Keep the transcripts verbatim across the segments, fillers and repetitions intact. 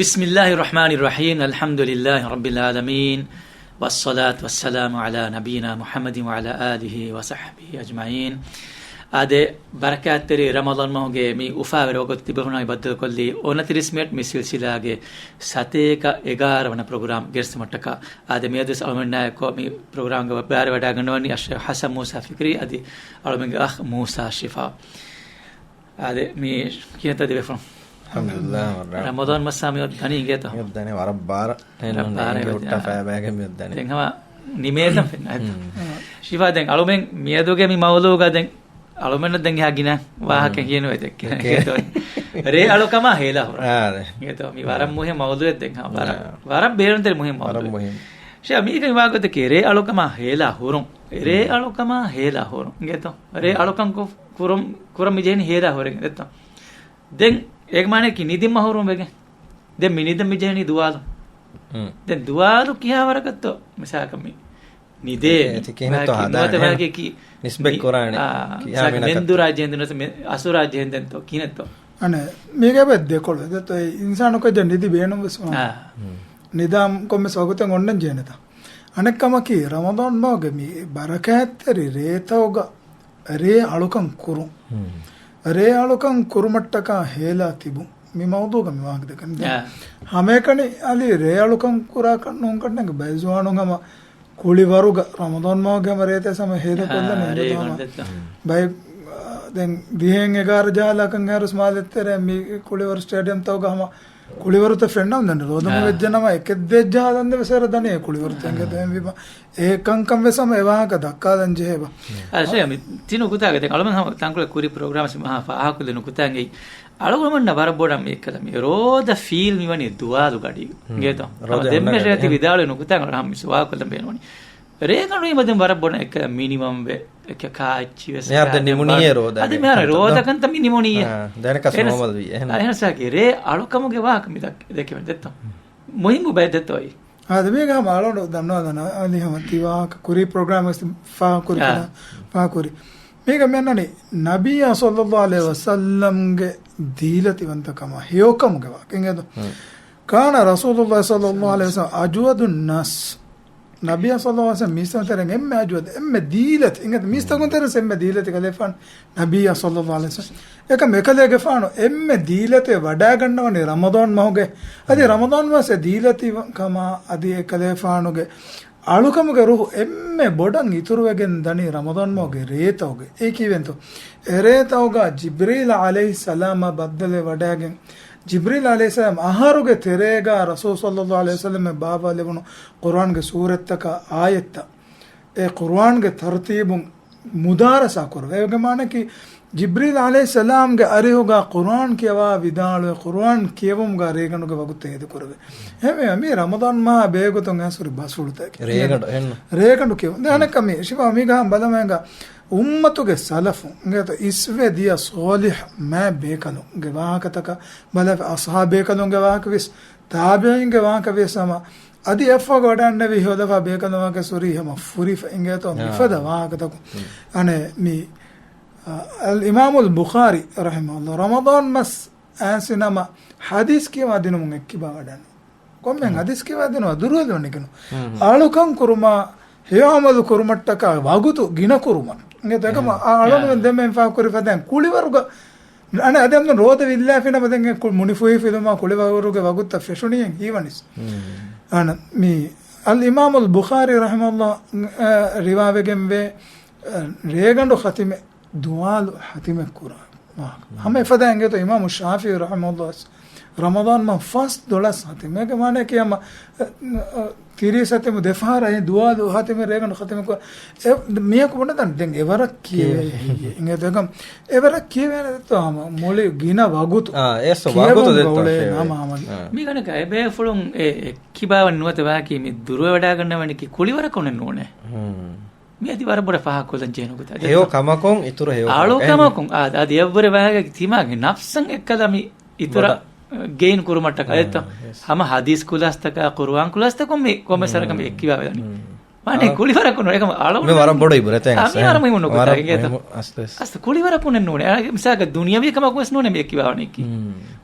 بسم الله الرحمن الرحيم. الحمد لله رب العالمين. والصلاة والسلام على نبينا محمد وعلى آله وصحبه أجمعين. އާދެ، ބަރަކާތްތެރި ރަމަޟާން މަހުގެ މި އުފާވެރި ވަގުތު ތިބޭފުޅުންނާ ބައްދަލުކޮށްލީ އޮނަތިރީސް މިނެޓް މި ސިލްސިލާގެ ސަތޭކަ އެގާރަ ވަނަ ޕްރޮގްރާމް ގެނެސްދިނުމަށްޓަކާ. އާދެ، މިއަދުވެސް އަޅުމެންނާއެކު މި ޕްރޮގްރާމްގެ ބައިވެރިވެވަޑައިގަންނަވަނީ އައްޝައިޚް ޙަސަން މޫސާ ފިކްރީ އަދި އަޅުމެންގެ އަޚް މޫސާ ޝިފާ. އާދެ، މި ކިހިނެއްތަ ތިބޭފުޅުން؟ އަލްޙަމްދުލިއްލާހް. ރަމަޟާން މައްސާ މިއޮތް ދަނީ އިނގޭތޯ؟ މިއޮތް ދަނީ ވަރަށް ބާރަށް. އެހެން ވަރަށް ނޫން ބާރަށް އެނގި އޮތް ހުއްޓާ ދަނީ. ފައިބައިގެން މިއޮތް ދަނީ. ދެން ހަމަ ނިމޭތަން ފެންނަ އެތަ؟ ޝިފާ، ދެން އަޅުމެން މިއަދުގެ މި މައުޟޫގަ ދެން އަޅުމެންނަށް ދެން އެހާ ގިނަ ވާހަކަ ހިޔެނުވޭ ދެއްކޭ. ރޭ އަޅުކަމާ ހޭލާ ހުރުން. އާ، ރޭ. އިނގޭތޯ؟ މި ވަރަށް މުހިން މައުޟޫއެއް ދެން ހަމަ ވަރަށް، ވަރަށް ބޭނުންތެރި މުހިން މައުޟޫއެއް. ޝިފާ، މީގެ ވާގޮތަކީ ރޭ އަޅުކަމާ ހޭލާ ހުރުން. ރޭ އަޅުކަމާ ހޭލާ ހުރުން. އިނގޭތޯ؟ ރޭ އަޅުކަން ކު-، ކުރުން، ކުރަން މި ޖެހެނީ ހޭލާ ހުރެން ދެއްތޯ؟ ދެން އޭގެ މާނައަކީ ނިދި މަހުރޫމް ވެގެން. ދެން މި ނިދަން މި ޖެހެނީ ދުވާލު. ދެން ދުވާލު ކިހާ ވަރަކަށްތޯ؟ މިސާލަކަށް މި ނިދޭ އެ، އެ، ތި ކިހިނެއްތޯ ހަދާ ނުވަތަ އެހެން ވާގެ ކި-، ނިސްބަތް މި-، ކުރާނެ އާ، ކިހާ މިސާލަކަށް މިނަކަށް. މެންދުރާ ޖެހެން ނުވަތަ މެ-، އަސުރާ ޖެހެން ދެންތޯ ކިހިނެއްތޯ؟ އަނެ، މީގެ ބެ ދެކޮޅު. ދެތޯ އިންސާނު ކޮއްޖެ ނިދި ބޭނުން ވެސް ވާނެ. އާ. ނިދާ ކޮންމެސް ވަގުތެއް އޮންނަން ޖެހެނެތާ. އަނެއް ކަމަކީ ރަމަޟާން މަހުގެ މި ބަރަކާތްތެރި ރޭތައުގަ ރޭ އަޅުކަން ކުރުން. ރޭ އަޅުކަން ކުރުމަށްޓަކާ ހޭލާ ތިބުން. މި މައުޟޫގަ މި ވާހަކަ ދެކެން. އާ. ހަމައެކަނި އަލި ރޭ އަޅުކަން ކުރާކަށް ނޫން ކަންނޭނގެ ބައެއް ޒުވާނުން ހަމަ ކުޅިވަރުގަ ރަމަޟާން މަހުގެ ހަމަ ރޭތައް ހަމަ ހޭލަކޮށްލަނީ. އާ، އިނގޭތޯ ރޭ ހަމަ ގޮނޑެއްތޯ. ބައެއް، އާ، ދެން ދިހައެއް އެގާރަ ޖަހާލާކަން އެހާރުސް މާލެ ތެރޭ މި ކުޅިވަރު ސްޓޭޑިއަމްތަކުގަ ހަމަ ކުޅިވަރުތައް ފެންނަމުން ދެން ރޯދަ މަހު އާ. ވެއްޖެ ނަމަ އެކެއް ދެއް ޖަހާލަން ދެވެސް އެރަ ދަނީ ކުޅިވަރުތައް އާ. އިނގޭތޯ އެހެންވީމަ. އެ ކަންކަން ވެސް ހަމަ އެ ވާހަކަ ދައްކާލަން ޖެހޭ ބާ. އަ، ޝޭ، މި ތި ނުކުތާގަ ދެން އަޅުމެން ހަމަ ތަންކޮޅެއް ކުރި ޕްރޮގްރާމްސް މަހާ ފާހަކުލެ ނުކުތާގައި އަޅުގަނޑުމެންނަށް ވަރަށް ބޮޑަށް މި އެއްކަލަ މި ރޯދަ ފީލް މިވަނީ ދުވާލު ގަޑީގަ. އިނގޭތޯ؟ ރޯދަ ހަމަ ދެންމެ ހަމަ ރޭ ތި ވިދާޅުވި ނުކުތާ އަޅު ހަމަ މި ސުވާލު ކޮށްލަން ބޭނުނީ. ރޭގަނޑު ވީމަ ދެން ވަރަށް ބޮޑަށް އެއްކަލަ މިނިމަމް ވެ އެކަ ކާއެއްޗި ވެސް މިހާރު ދެން ނިމުނީއޭ ރޯދަ އަދި މިހާރު ރޯދަ ކަންތަ މި ނިމުނީއޭ. އާ، ދެނެކަސް ނޯމަލް ވީ. އެހެން. އެހެންސާކި ރޭ އަޅުކަމުގެ ވާހަކަ މި ދައްކެ ދެކެވެން ދެއްތޯ؟ މުހިއްމު ބައެއް ދެއްތޯ އައި. އާދެ، މީގަ ހަމަ އަޅުގަނޑު ދަންނަވާ ދަންނަވާ އަދި ހަމަ ތި ވާހަކަ ކުރީ ޕްރޮގްރާމް ވެސް ފާހަގަކުރި އާ. ފާހަގަކުރި. މީގަ މިއަންނަނީ ނަބިއްޔާ ޞައްލައްލާހު ޢަލައިހި ވަސައްލަމްގެ ދީލަތިވަންތަކަމާ ހެޔޮކަމުގެ ވާހަކަ. އިނގޭތޯ؟ ކާނަ ރަސޫލުﷲ ޞައްލައްލާހު ޢަލައިހި ވަސައްލަމް އަޖްވަދުން ނާސް. ނަބިއްޔާ ޞައްލައްލާހު ޢަލައިހި ވަސައްލަމް މީސްތަކުން ތެރެއިން އެންމެ އަޖްވަދު، އެންމެ ދީލަތި. އިނގޭތޯ؟ މީސްތަކުން ތެރެއިން އެންމެ ދީލަތި ކަލޭފާނު ނަބިއްޔާ ޞައްލައްލާހު ޢަލައިހި ވަސައްލަމް. އެކަމް އެކަލޭގެފާނު އެންމެ ދީލަތި ވަޑައިގަންނަވަނީ ރަމަޟާން މަހުގެ. އަދި ރަމަޟާން މަހު ދީލަތި ކަމާ އަދި އެކަލޭފާނުގެ އަޅުކަމުގެ ރުހު އެންމެ ބޮޑަށް އިތުރުވެގެން ދަނީ ރަމަޟާން މަހުގެ ރޭތައުގަ. އެއީ ކީއްވެންތޯ؟ އެރޭތައުގަ ޖިބްރީލް ޢަލައިހިއްސަލާމާ ބައްދަލުވެ ވަޑައިގެން، ޖިބްރީލް ޢަލައިހިއްސަލާމް އަހަރުގެ ތެރޭގަ ރަސޫލު ޞައްލައްލާހު ޢަލައިހި ވަސައްލަމަށް ބާއްވާލެވުނު ޤުރުއާންގެ ސޫރަތްތަކާ އާޔަތްތައް އެ ޤުރުއާންގެ ތަރުތީބުން މުދާރަސާ ކުރެވޭ. އޭގެ މާނައަކީ، ޖިބްރީލް ޢަލައިހިއްސަލާމްގެ އަރިހުގަ ޤުރުއާން ކިޔަވާ ވިދާޅުވެ، ޤުރުއާން ކިޔެވުމުގަ ރޭގަނޑުގެ ވަގުތު އޭދަ ކުރެވޭ. އެހެންވެ، މީ ރަމަޟާން މަހާ ބެހޭގޮތުން އައިސް ހުރި ބަސްފުޅުތަކެއް. ރޭގަނޑު، އެހެން. ރޭގަނޑު ކިޔެވުން. ދެން އަނެއްކާ މީ، ޝިފާ، މީގަ ބަލަމޭގަ އުއްމަތުގެ ސަލަފުން، އިނގޭތޯ، އިސްވެ ދިޔަ ޞާލިޙު މާތް ބޭކަލުންގެ ވާހަކަތަކަށް ބަލާފަ، އަޞްޙާބު ބޭކަލުންގެ ވާހަކަ ވެސް، ތާބިޢީންގެ ވާހަކަ ވެސް ހަމަ އަދި އެއްފަހަކަ ވަޑައިގެންނެވި ހެޔޮލަފާ ބޭކަލުން ވާހަކަ ހުރީ ހަމަ ފުރިފަ އިނގޭތޯ އާ. މިފަދަ ވާހަކަތަކުން. ހުން. އަނެއް މި، އަ، އަލް އިމާމުލް ބުޚާރީ ރަޙިމަހުﷲ ރަމަޟާން މަސް އައިސް ނަމަ ޙަދީޘް ކިޔަވާ ދިނުމުން އެއްކިބާ ވަޑަން. ކޮންމެ ހުން. ޙަދީޘް ކިޔަވާ ދިނުމަށް ދުރުހެލިވަން ނިކުނު. ހުން، ހުން. އަޅުކަން ކުރުމާ ހެޔޮ ޢަމަލު ކުރުމަށްޓަކާ ވަގުތު ގިނަ ކުރުމަށް. އިނގޭތޯ އެކަމަ އާ. އަޅުގަނޑުމެން ދެންމެ އިންފާޤު ކުރި ފަދައިން ކުޅިވަރުގަ އަނެއް އަދި އަމްދުން ރޯދަ ވިއްލާފިނަމަ ދެން އެ ކު-، މުނިފުހިފިލުމާ ކުޅިވަރުގެ ވަގުތަށް ފެށުނީއެއް ހީވަނިސް. ހުން. އަނަ މި އަލް އިމާމުލް ބުޚާރީ ރަޙިމަހުﷲ، އަ، ރިވާވެގެންވޭ، އަ، ރޭގަނޑު ޚަތިމެއް ދުވާލު ޚަތިމެއް ކުރާ. ހުން. ހަމަ އެފަދަ އިނގޭތޯ އިމާމު ޝާފިޢީ ރަޙިމަހުﷲ ރަމަޟާން މަހު ފަސް ދޮޅަސް ޚަތިމް. އޭގެ މާނައަކީ ހަމަ، އަ، އަ، ތިރީސް ޚަތިމު ދެފަހަރަށް ދުވާލު ޚަތިމެއް ރޭގަނޑު ޚަތިމެއް ކުރ-، އެ، މީހަކު ބުނެދާނެ ދެން އެވަރަށް ކިޔެވޭ ކިޔެވޭ. ހެއްޔޭ. އިނގޭތޯ އެކަމް އެވަރަށް ކިޔެވޭނެ ދެއްތޯ ހަމަ މުޅި ގިނަ ވަގުތު. އާ، އެސް ވަގުތު ކިޔެވުން ދެއްތޯ ގޮޅޭ ހެޔޮ. ނަމަ ހަމަ. އާ. މީގަނެ ކައިބޭފުޅުން އެ، އެ ކިބާވަން ނުވަތަ ވާކީ މި ދުރުވެވަޑާގަންނަވަނިކި ކުޅިވަރަކުން ނޫނޭ. ހުން. މި އަދި ވަރަށް ބޮޑަށް ފާހަގަކޮށްލަން ޖެހޭ ނުކުތާ. ހެޔޮ ކަމަކުން އިތުރު ހެޔޮ އަޅު ކަމަކުން. ކަމަކުން. އާ، އަދި އެއްވުރެ ވާހަކަ ތިމާގެ ނަފްސަށް އެއްކަލަ މި އިތުރަށް ބޮޑަށް. ގެއިން ކުރުމަށްޓަކާ އާ، އެއްތޯ؟ ޔެސް. ހަމަ ޙަދީޘް ކުލާސްތަކާ، ޤުރުއާން ކުލާސްތަކުން މި ކޮންމެސް ހުން. ވަރަކަށް މި އެއްކިބާ ވެދަނީ. ހުން. ވާނެ ކުޅިވަރަކުން ނޫނޭ. އެކަމަ އަޅަ މި ވަރަށް ބޮޑު އިބުރަތެއް އާ، އަސް މި ވަރަށް މުހިންމު ނުކުތާ އިނގޭތަ؟ މުހިންމު އަސްލު އަސް. އަސް ކުޅިވަރަކުން ނޫނޭ. އާ، މިސާލަކަށް ދުނިޔަވީ ކަމަކު ވެސް ނޫނޭ މި ކިޔާވަނީކީ.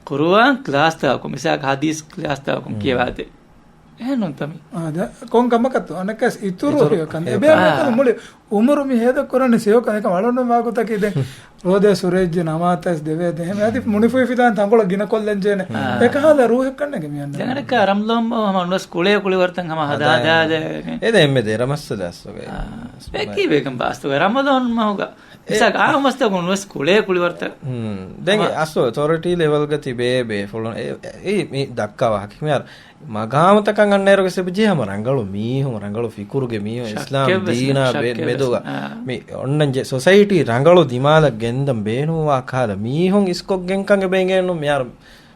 ކުރުއާން ކްލާސްތަކަކުން، މިސާލަކަށް ހަދީސް ކްލާސްތަކަކުން ކިޔަވާދޭ. އެހެންނޫންތަ މި؟ އާ، ދެ-، ކޮން ކަމަކަށްތޯ؟ އަނެއްކާސް އިތުރު އިތުރު ހެޔޮކަން. އެބޭ އާ. މުޅި އުމުރު މި ހޭދަ ކުރަނީ ސެޔޮކަން. އެކަމަ އަޅުން ވާގޮތަކީ ދެން ރޯދަ ސުރެއްޖެ ނަމާދަށް ދެވޭ ދެހެމެ އަދި މުނިފުއި ފިލާން ތަންކޮޅަށް ގިނަ ކޮށްލަން ޖޭނެ. އެކަހަލަ ރޫހެއް ކަންނެގެ މި އަންނަ. ދެން އަނެއްކާ ރަމްލޯން މަހު ހަމަ އުންވެސް ކުޅޭ ކުޅިވަރުތައް ހަމަ ހަދާ ހަދާ ދާ. އެ ދެ އެންމެ ދެރަ މައްސަލަ އަސްލުގަ. އާ. އެކީ ބޭކަން ބާސްތުގަ ރަމަޟާން މަހުގަ. އެ މިސާލަކަށް އާ މަސްތަކުން އުންވެސް ކުޅޭ ކުޅިވަރުތައް. ދެން ހަމަ އަސްލު އޮތޯރިޓީ ލެވެލްގަ ތިބޭ ބޭފުޅުން އެ، އެ، މި ދައްކާ ވާހަކަ މިހާރު މަގާމުތަކަށް އަންނައިރުގެ ސެބަޖެހޭ ހަމަ ރަނގަޅު މީހުން، ރަނގަޅު ފިކުރުގެ މީހުން، އިސްލާމް ޝައްކެއްވެސް ނެތް، ދީނާ ބެ-، ޝައްކެއްވެސް މެދުގަ ނެތް. އާ. މި އޮންނަންޖެ ސޮސައިޓީ ރަނގަޅު ދިމާލަށް ގެންދަން ބޭނުންވާ ކަހަލަ މީހުން އިސްކޮށްގެންކަން އެބަ އިނގޭނު. މިހާރު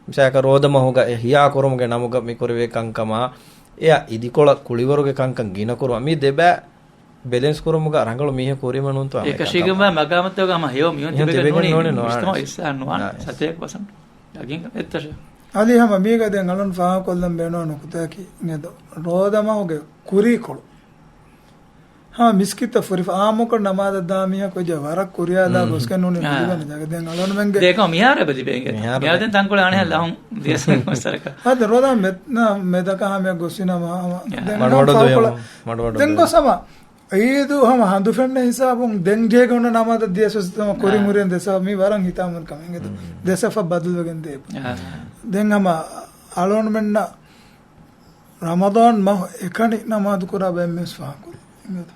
މިސާލަކަށް ރޯދަ މަހުގަ އެ ހިޔާ ކުރުމުގެ ނަމުގަ މި ކުރެވޭ ކަންކަމާ، އެއަށް އިދިކޮޅަށް ކުޅިވަރުގެ ކަންކަން ގިނަ ކުރުމަށް މި ދެބައި ބެލެންސް ކުރުމުގަ ރަނގަޅު މީހަކު ކުރީމަ ނޫންތޯ އެކަށީގެންވާ މަގާމުތަކުގަ ހަމަ ހެޔޮ މީހުން ތިބެގެން ނޫނީ ނޫނީ ނޫނީ މުޖްތަމަޢު އިސްލާހަށް ނުވާނެ. ސަތޭކަ ޕަސެންޓް އަގިން އެއްތަށެއް. އަލީ ހަމަ މީގަ ދެން އަޅުން ފާހަގަކޮށްލަން ބޭނުން ނުކުތާއަކީ އިނގޭތޯ ރޯދަ މަހުގެ ކުރީކޮޅު. ހަމަ މިސްކިތަށް ފުރިފަ އާއްމުކޮށް ނަމާދަށް ދާ މީހަކު އެއްޗެއް ވަރަށް ކުރިޔާލާ ގޮސްގެން ނޫނީ އާ. ލިބޭނެ ޖަގަ ދެން އަޅުންމެންގެ ދޭކަ މިހާރު އެބަ ލިބޭ އިނގޭތޯ. މިހާރު މިހާރު ދެން ތަންކޮޅެއް އަނެއް ލަހުން ދިޔަސް މަސަރަކަށް. އަދި ރޯދަ މެ-، ނާ، މެދަކަށް ހަމަ ގޮސްފިނަމަ ހަމަ ދެން މަޑުމަޑު ހަމަ ދުވެ ފާކޮޅަށް މަޑުމަޑު ދެން ދުވެ. ގޮސް ހަމަ އީދު ހަމަ ހަނދު ފެންނަ ހިސާބުން ދެން ޖޭގަ ހުންނަ ނަމާދަށް ދިޔަސް ހަމަ ކުރިން އާ. ހުރިން ދެ ސަފަ މި ވަރަށް ހިތާމަވެރި ކަމެއް އިނގޭތޯ. ދެ ސަފަ ބަދަލުވެގެން ދޭ. އާ. ދެން ހަމަ އަޅުންމެންނަށް ރަމަޟާން މަހު އެކަނި ނަމާދު ކުރާ ބައެއް މީސް ފާހަގަކުރޭ އިނގޭތޯ.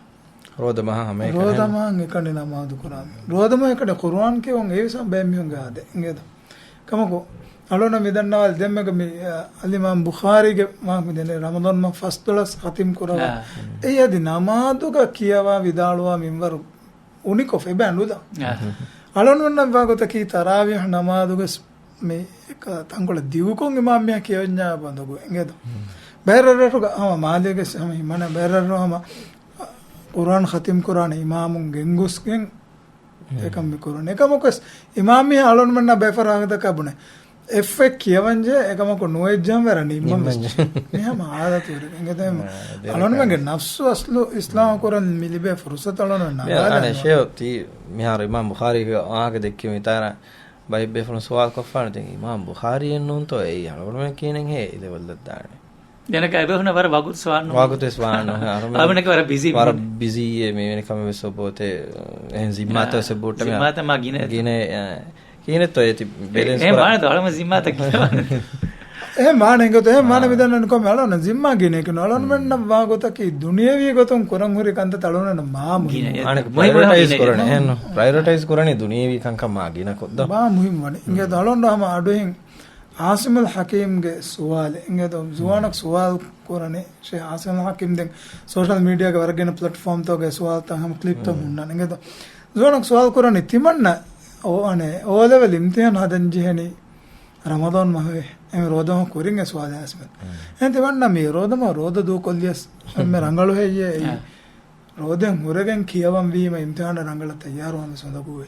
ރޯދަ މަހަށް ހަމަ އެކަނި. ރޯދަ މަހަށް އެކަނި ނަމާދު ކުރާ މީ. ރޯދަ މަހު އެކަނި ޤުރުއާން ކިޔަވަން އެވެސް ބައެއް މީހުންގެ އާދަ އިނގޭތޯ. ކަމަކު، އަޅުނަ މިދަންނަވާލި ދެންމެގަ މި، އަ، އަލްއިމާމް ބުޚާރީގެ މާ މި ދެނެ ރަމަޟާން މަހު ފަސްދޮޅަސް ޚަތިމް ކުރަވާ. އާ. އެއީ އަދި ނަމާދުގަ ކިޔަވާ ވިދާޅުވާ މިންވަރު އުނިކޮށް އެބަ އަނޑުލާ. އާ. އަޅުން ވަންނަ ވާގޮތަކީ ތަރާވީހް ނަމާދުގެ މި ތަންކޮޅެއް ދިގުކޮށް އިމާމް މީހާ ކިޔަވަންޏާ ބަންދުގު އިނގޭތޯ. ބައެއް ރަށްރަށުގަ ހަމަ މާލޭގެ ހަމަ ހިމަނަ ބައެއް ރަށްރަށު ހަމަ ޤުރުއާން ޚަތިމް ކުރާނެ އިމާމުން ގެންގޮސްގެން އެކަން މި ކުރަނީ. އެކަމަކުވެސް އިމާމް މީހާ އަޅުންމެންނާ ބައެއް ފަރާގަތަކާ ބުނެ އެއްފައެއް ކިޔަވަންޖެ އެކަމަކު ނުވެއްޖަން ވެރަ ނިންމަން ނިންމަން. ވެސް. މި ހަމަ އާދަތު ވެރި އިނގޭތޯ. އާ، ދެވަ އަޅުންމެންގެ ކަން. ނަފްސު އަސްލު އިސްލާހު ކުރަން މި ލިބޭ ފުރުސަތު އަޅުން މި ނަގާލާ އަނެއް ނުވާ. ޝޭހު ތީ މިހާރު އިމާމް ބުޚާރީގެ ވާހަކަ ދެއްކި މިތާރަ ބައެއް ބޭފުޅުން ސުވާލު ކޮށްފާނެ. ދެން އިމާމް ބުޚާރީއެއް ނޫންތޯ އެއީ އަޅުގަނޑުމެން ކިހިނެއް ހޭ އެ ލެވެލް ދާނެ. ދެނަކަ އެބޭފުޅުން ވަރަށް ވަގުތު ސުވާލު ނުވާ. ވަގުތު ސުވާލު ނުވާ. އަޅުމެން ވަރަށް ބިޒީ ވަރަށް ބިޒީ އެ މިވެނި ކަމެއް ވެސް އޮބޯތޭ އެހެން ޒިންމާތައް ވެސް އެބައޮތް މި ޒިންމާތައް މާ ގިނަ. ގިނަ އެ، ކިހިނެއްތޯ އޭތި ބެލެންސް އެ ކުރާ. މާނަ ތޯ އަޅުމެން ޒިންމާތައް ގިނަ. އެހެން މާނަ އިނގޭތޯ، އެހެން މާނަ މިދަންނަން ކޮމެ އަޅުން ޒިންމާ ގިނަ ކިނު. އަޅުންމެންނަށް ވާގޮތަކީ ދުނިޔެވީ ގޮތުން ކުރަން ހުރި ކަންތައް އަޅުންނަށް މާ މުހިންމު. ގިނަ. އަނެއް މުހިންމު ޕްރައިއޮރިޓައިޒް ގިނަ. ކުރަނީ. އެހެން ޕްރައިއޮރިޓައިޒް ކުރަނީ ދުނިޔެވީ ކަންކަން މާ ގިނަ ކޮށްދޯ. މާ މުހިންމު ވަނީ. އިނގޭތޯ އަޅުން ހަމަ އަޑުހިން އާސިމުލް ޙަކީމްގެ ސުވާލެއް. އިނގޭތޯ ޒުވާނަކު ސުވާލު ކުރަނީ ޝޭހް އާސިމުލް ޙަކީމް ދެން ސޯޝަލް މީޑިއާގެ ވަރަށް ގިނަ ޕްލެޓްފޯމްތަކުގެ ސުވާލުތައް ހަމަ ކްލިޕްތައް ހުންނާނެ. އިނގޭތޯ ޒުވާނަކު ސުވާލު ކުރަނީ ތިމަންނަ އޯ، އަނެ، އޯލެވެލް އިމްތިހާން ހަދަން ޖެހެނީ ރަމަޟާން މަހު އެ ރޯދަ މަހު ކުރިން އެ ސުވާލެއް އާސިމުލް. އެހެން ތިމަންނަ މި ރޯދަ މަހު ރޯދަ ދޫކޮށްލިޔަސް އެންމެ ރަނގަޅު ހެއްޔޭ އެއީ؟ ރޯދައިން ހުރެގެން ކިޔަވަން ވީމަ އިމްތިހާނަށް ރަނގަޅަށް ތައްޔާރުވާން ވެސް އުނދަގޫވޭ.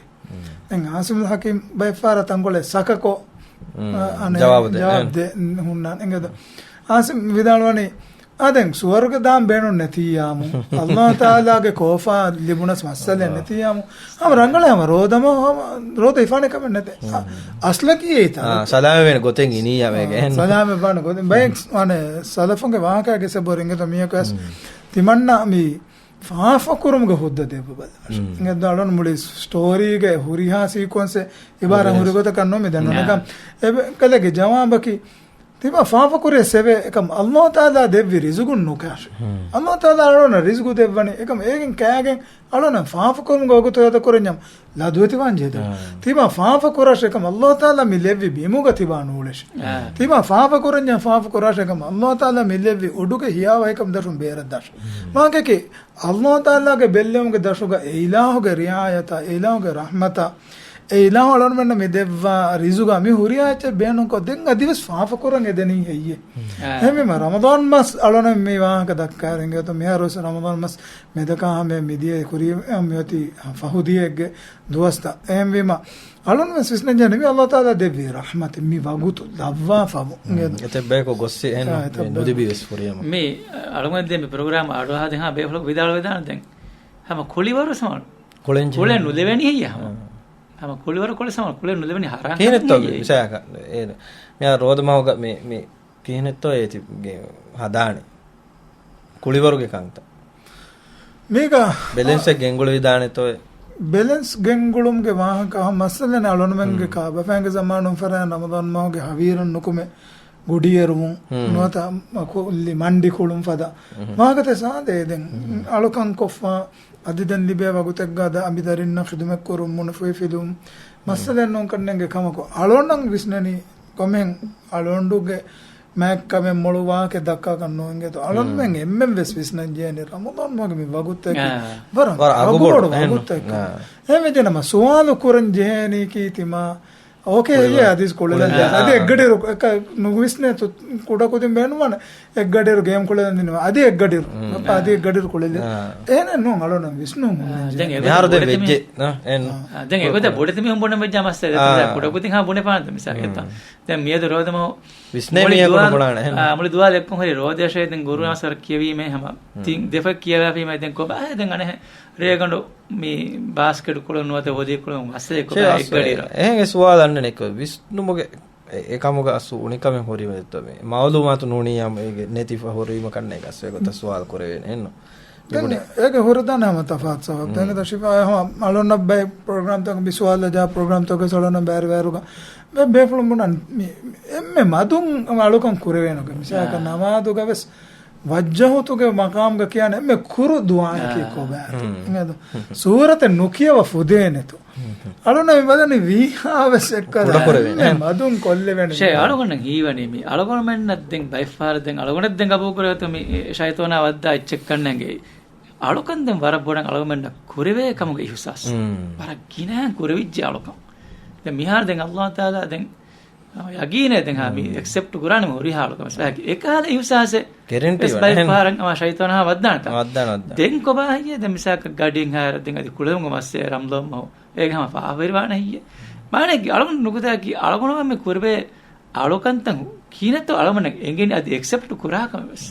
ދެން އާސިމުލް ޙަކީމް ބައެއްފަހަރަށް ތަންކޮޅެއް ސަކަކޮށް، އަ، އަނެއް ޖަވާބު ދޭ. ޖަވާބު ދޭ ހުންނާނެ. އިނގޭތޯ އާސިމް ވިދާޅުވަނީ، އާ ދެން ސުވަރުގެ ދާން ބޭނުން ނެތިއްޔާމު، އައްލާހު ތަޢާލާގެ ކޯފާ ލިބުނަސް މައްސަލައެއް ނެތިއްޔާމު، ހަމަ ރަނގަޅޭ ހަމަ ރޯދަ މަހު ހަމަ ރޯދަ ހިފާނެ ކަމެއް ނެތޭ. އަ، އަސްލަކީ އެއް ތާ. ސަލާމަތްވާނެ ގޮތެއް އިނިއްޔާ ވެގެން. ސަލާމަތްވާނެ ގޮތެއް. ބައެއް އަނެއް ސަލަފުންގެ ވާހަކައިގެ ސަބަބުން އިނގޭތޯ މީހަކު ވެސް ތިމަންނަ މި ފާފަކުރުމުގެ ހުއްދަ ދެއްވަބަލަ. އިނގޭތޯ އަޅުން މުޅި ސްޓޯރީގެ ހުރިހާ ސީކުއެންސެއް އިބާރާ ހުރި ގޮތަކަށް ނޫން މި ދަންނަވަނީ. އެކަމް އެކަލޭގެ ޖަވާބަކީ ތިމާ ފާފަކުރޭ ސެވޭ އެކަމް އައްލާހު ތަޢާލާ ދެއްވި ރިޒުގުން ނުކާށި. އައްލާހު ތަޢާލާ އަޅުންނަށް ރިޒުގު ދެއްވަނީ. އެކަމް އޭގެން ކައިގެން އަޅުން ފާފަކުރުމުގެ ވަގުތު ހޭދަ ކުރަންޏަމް ލަދުވެތިވާންޖެހޭ. ތިމާ ފާފަކުރާށޭ އެކަމް އައްލާހު ތަޢާލާ މި ލެއްވި ބިމުގަ ތިބާ ނޫޅޭށި. ތިމާ ފާފަކުރަންޏަމް ފާފަކުރާށޭ އެކަމް އައްލާހު ތަޢާލާ މި ލެއްވި އުޑުގެ ހިޔާވަހިކަމް ދަށުން ބޭރަށްދާށި. މާކެކޭ އައްލާހު ތަޢާލާގެ ބެއްލެވުމުގެ ދަށުގަ އެ އިލާހުގެ ރިޢާޔަތާ، އެ އިލާހުގެ ރަޙްމަތާ، އެ އިލާހު އަޅުންމެންނަށް މި ދެއްވާ ރިޒުގާ މި ހުރިހާ އެއްޗެއް ބޭނުންކޮށް، ދެން އަދިވެސް ފާފަކުރަން އެދެނީ ހެއްޔޭ؟ އެހެންވީމަ، ރަމަޟާން މަސް އަޅުން މި ވާހަކަ ދައްކާއިރު އިނގޭތޯ، މިހާރުވެސް ރަމަޟާން މަސް މެދަކާ ހަމަޔަށް މިދިޔަ ކުރީ މިއޮތީ ފަހު ދިޔައެއްގެ ދުވަސްތައް. އެހެންވީމަ، އަޅުން ވެސް ވިސްނަންޖެހޭނެ މި ﷲ ތަޢާލާ ދެއްވި ރަޙްމަތެއް މި ވަގުތު ލައްވާފަވު. އެތައް ބަޔަކު ގޮއްސި އެހެން އާ، އެތައް ނުލިބި ވެސް ފުރިހަމަ. މި އަޅުގަނޑު ދެން މި ޕްރޮގްރާމް އަޑުއަހާ ދެން ހަމަ ބޭފުޅަކު ވިދާޅުވެދާނެ ދެން. ހަމަ ކުޅިވަރު ސަމަ ކުޅެން ނުލެވެނީ ހެއްޔާ ހަމަ؟ ހަމަ ކުޅިވަރު ކޮޅެ ސަމަ ކުޅެން ނުލެވެނީ ހަރާން ކަމެއް ހެއްޔޭ؟ މިސާލަކަށް އޭ، މިއާ ރޯދަމަހުގަ މި، މި ކިހިނެއްތޯ އޭތި ހަދާނެ ކުޅިވަރުގެ ކަންތައް. މީގަ ބެލެންސެއް ގެންގުޅުވިދާނެތޯ؟ ބެލެންސް ގެންގުޅުމުގެ ވާހަކަ އަހަ މައްސަލަ އަޅުންމެންގެ ކާ ބަފައިންގެ ޒަމާނުން ފަރާ ރަމަޟާން މަހުގެ ހަވީރުން ނުކުމެ ގުޑިއެރުވުން، ނުވަތަ ކު-، ކުއްލި މަންޑި ކުޅުން ފަދަ ވާހަކަތައް ސާދަ އެދެން އަޅުކަން ކޮށްފަ، އަދި ދެން ލިބޭ ވަގުތެއްގަ ދަ އަނބިދަރިންނަށް ޚިދުމަތް ކުރުން، މުނަފުއި ފިލުން މައްސަލައެއް ނޫން ކަންނޭނގެ ކަމަކު، އަޅުންނަށް ވިސްނަނީ ކޮމެން އަޅުނޑުގެ މާތްކަމެއް މޮޅު ވާހަކަ ދައްކާކަށް ނޫން އިނގޭތޯ. އަޅުންމެން އެންމެން ވެސް ވިސްނަން ޖެހޭނެ ރަމަޟާން މަހުގެ މި ވަގުތެއް ވަރަށް ވަރަށް އަގުބޮޑު އަގުބޮޑު ވަގުތެއް. އެހެންވެ ޖެނަމަ ސުވާލު ކުރަން ޖެހޭނީ ކީ ތިމާ އޯކޭ، ކުޅިވަރު. އޭ އަދިސް ކުޅެލަން. ކުޅެލަން. އަދި އެއްގަޑިއިރު އެކަ ނުވިސްނޭތު ކުޑަކުދިން ބޭނުންވާނެ. އެއްގަޑިއިރު ގޭމް ކުޅެލަން ދިނުމަ. އަދި އެއްގަޑިއިރު. އަދި އެއްގަޑިއިރު ކުޅެލެ. އެހެނެއް ނޫން އަޅުނަން ވިސްނުން އާ، ދެން އެގޮތަށް މިހާރު ދެން ބޮޑެތި ވެއްޖެ. މީހުން، އާ، އާ، ދެން އެގޮތަށް ބޮޑެތި މީހުން ބުނެ ވެއްޖާ މައްސަލަ. އާ. ކުޑަކުދިން ހާ ބުނެފާނެ މިސާލަކަށް. ދެން މިއަދު ރޯދަމަހު ވިސްނޭ މުޅި މީހަކު ދުވާ-، ނުބުނާނެ އެހެން. އާ، މުޅި ދުވާލު އެއްކޮށް ހުރި ރޯދަޔަށޭ ދެން ގުރުއާން ސަރަ ކިޔެވީމޭ ހަމަ. ތިން ދެފަ ކިޔަވާފީމޭ ދެން ކޮބާހޭ ދެން އަނެއް ރޭގަނޑު މި ބާސްކެޓް ކުޅުން ނުވަތަ ވޮލީ ކުޅުން މައްސަލަ ކޮބާ އެއްގަޑިއިރު. އެހެން އެ ސުވާލު އަންނަނީ ވިސްނުމުގެ އެ، އެ ކަމުގަ އަސް އުނިކަމެއް ހުރި ވެއްތޯ މި މައުލޫމާތު ނޫނީ އޭގެ ނެތިފަ ހުރީމަ ކަންނޭ ގަސް އެގޮތަށް ސުވާލު ކުރެވޭނެ އެއްނު. ދެން އޭގެ ހުރެދާނެ ހަމަ ތަފާތު ސަބަބު. ދެން ޝިފާ ހަމަ އަޅުންނަށް ބައި ޕްރޮގްރާމްތަކު މި ސުވާލަށް ޖާ ޕްރޮގްރާމްތަކުގެ ސޮޅަނަ ބޭރު ބޭރުގަ ބޭ-، ބޭފުޅުން ބުނަން މި އެންމެ މަދުން އަޅުކަން ކުރެވޭނުގެ މިސާލަކަށް ނަމާދުގަ ވެސް ވައްޖަހުތުގެ މަޤާމުގަ ކިޔާނެ އެންމެ ކުރު ދުޢާއަކީ ކޮބާތު؟ އިނގޭތޯ؟ ސޫރަތެއް ނުކިޔަވާ ފުދޭނެތޯ. އަޅުން މި ބަލަނީ ވީހާވެސް އެއްކަލަ ކުޑަކުރެވޭނެ. އެންމެ މަދުން ކޮށްލެވޭނެ. ޝޭ، އަޅުގަނޑަށް ހީވަނީ މި އަޅުގަނޑުމެންނަށް ދެން ބައެއްފަހަރަށް ދެން އަޅުގަނޑަށް ދެން ގަބޫލު ކުރެވޭތޯ މި ޝައިޠާނާ ވައްދާ އެއްޗެއްކަންނޭނގެ. އަޅުކަން ދެން ވަރަށް ބޮޑަށް އަޅުގަނޑަށް ކުރެވޭ ކަމުގެ އިހުސާސް. ވަރަށް ގިނައިން ކުރެވިއްޖެ އަޅުކަން. ދެން މިހާރު ދެން އައްލާހު ތަޢާލާ ދެން ޔަގީނޭ ދެން ހާ މި އެކްސެޕްޓް ކުރާނެ މި ހުރިހާ އަޅުކަން ވެސް. އެކަހަލަ އިހުސާސެއް ވެސް ބައެއް ފަހަރަށް ހަމަ ޝައިޠާނާ ވައްދާނެތާ. ދެން ކޮބާ ހެއްޔޭ؟ ދެން މިސާލަކަށް ގަޑިއެއް ހާއިރަށް ދެން އަދި ކުޅެލުމުގެ މައްސަލަ ރަމަޟާން މަހު އޭގެ ހަމަ ފާފަވެރިވާނެ ހެއްޔޭ؟ މާނައަކީ އަޅުގަނޑު ނުކުތާކީ އަޅުގަނޑު މި ކުރެވޭ އަޅުކަންތައް ކީނެއްތޯ އަޅުގަނޑަށް އެނގެނީ އަދި އެކްސެޕްޓް ކުރާ ކަމެއް ވެސް.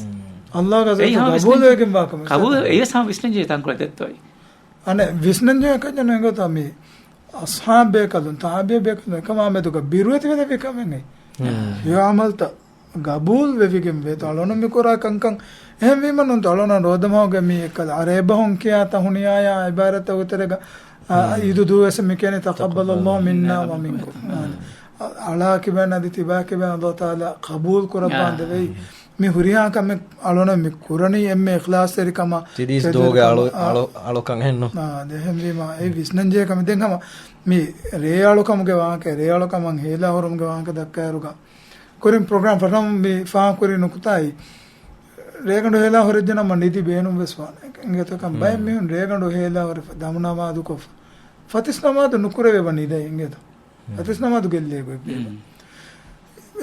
އައްލާހުގެ ޙަޟްރަތު ގަބޫލުވެގެންވާ ކަމެއް. އެއީ ވެސް ހަމަ ވިސްނަންޖެހޭ ތަންކޮޅެއް ދެއްތޯއި. އަނެއް ވިސްނަންޖެހޭ ކަންޏެއް ނުވޭ އެނގޭތޯ މި އަޞްޙާބު ބޭކަލުން، ތާބިޢީ ބޭކަލުން އެކަމާ މެދުގަ ބިރުވެތިވެލެއްވި ކަމެއް ނެތް. އެ ޢަމަލުތައް ގަބޫލު ވެވިގެން ވޭތޯ. އަޅުން މި ކުރާ ކަންކަން އެހެންވީމަ ނޫންތޯ އަޅުން ރޯދަމަހުގެ މި އެއްކަލަ އަރޭބަހުން ކިޔާ ތަހުނިޔާޔާ ޢިބާރަތްތަކުގެ ތެރޭގަ އީދު ދުވަސް މި ކިޔަނީ تقبل الله منا ومنكم. އަޅާ ކިބައިން އަދި ތިބާ ކިބައިން އައްލާހު ތަޢާލާ ޤަބޫލު ކުރައްވާނދެވެ. މި ހުރިހާ ކަމެއް އަޅުނަށް މި ކުރަނީ އެންމެ އިޚްލާޞްތެރިކަމާ ތިރީސް ދުވަހުގެ އަޅު-، އަޅު-، އަޅުކަން އެހެންނު. އާ، އެހެންވީމަ އެ ވިސްނަންޖެހޭ ކަމެއް. ދެން ހަމަ މި ރޭއަޅުކަމުގެ ވާހަކަ، ރޭއަޅުކަމަށް ހޭލާ ހުރުމުގެ ވާހަކަ ދައްކާއިރުގަ ކުރިން ޕްރޮގްރާމް ފަށަން މި ފާހަގަކުރި ނުކުތާއި، ރޭގަނޑު ހޭލާ ހުރެއްޖެނަމަ ނިދި ބޭނުން ވެސް ވާނެ. އިނގޭތޯ ކަން ބައެއް މީހުން ރޭގަނޑު ހޭލާ ހުރެ ދަމު ނަމާދުކޮށް ފަތިސް ނަމާދު ނުކުރެވޭ ނިދައި އިނގޭތޯ. ފަތިސް ނަމާދު ގެއްލޭ ގޮތް ވީމަ.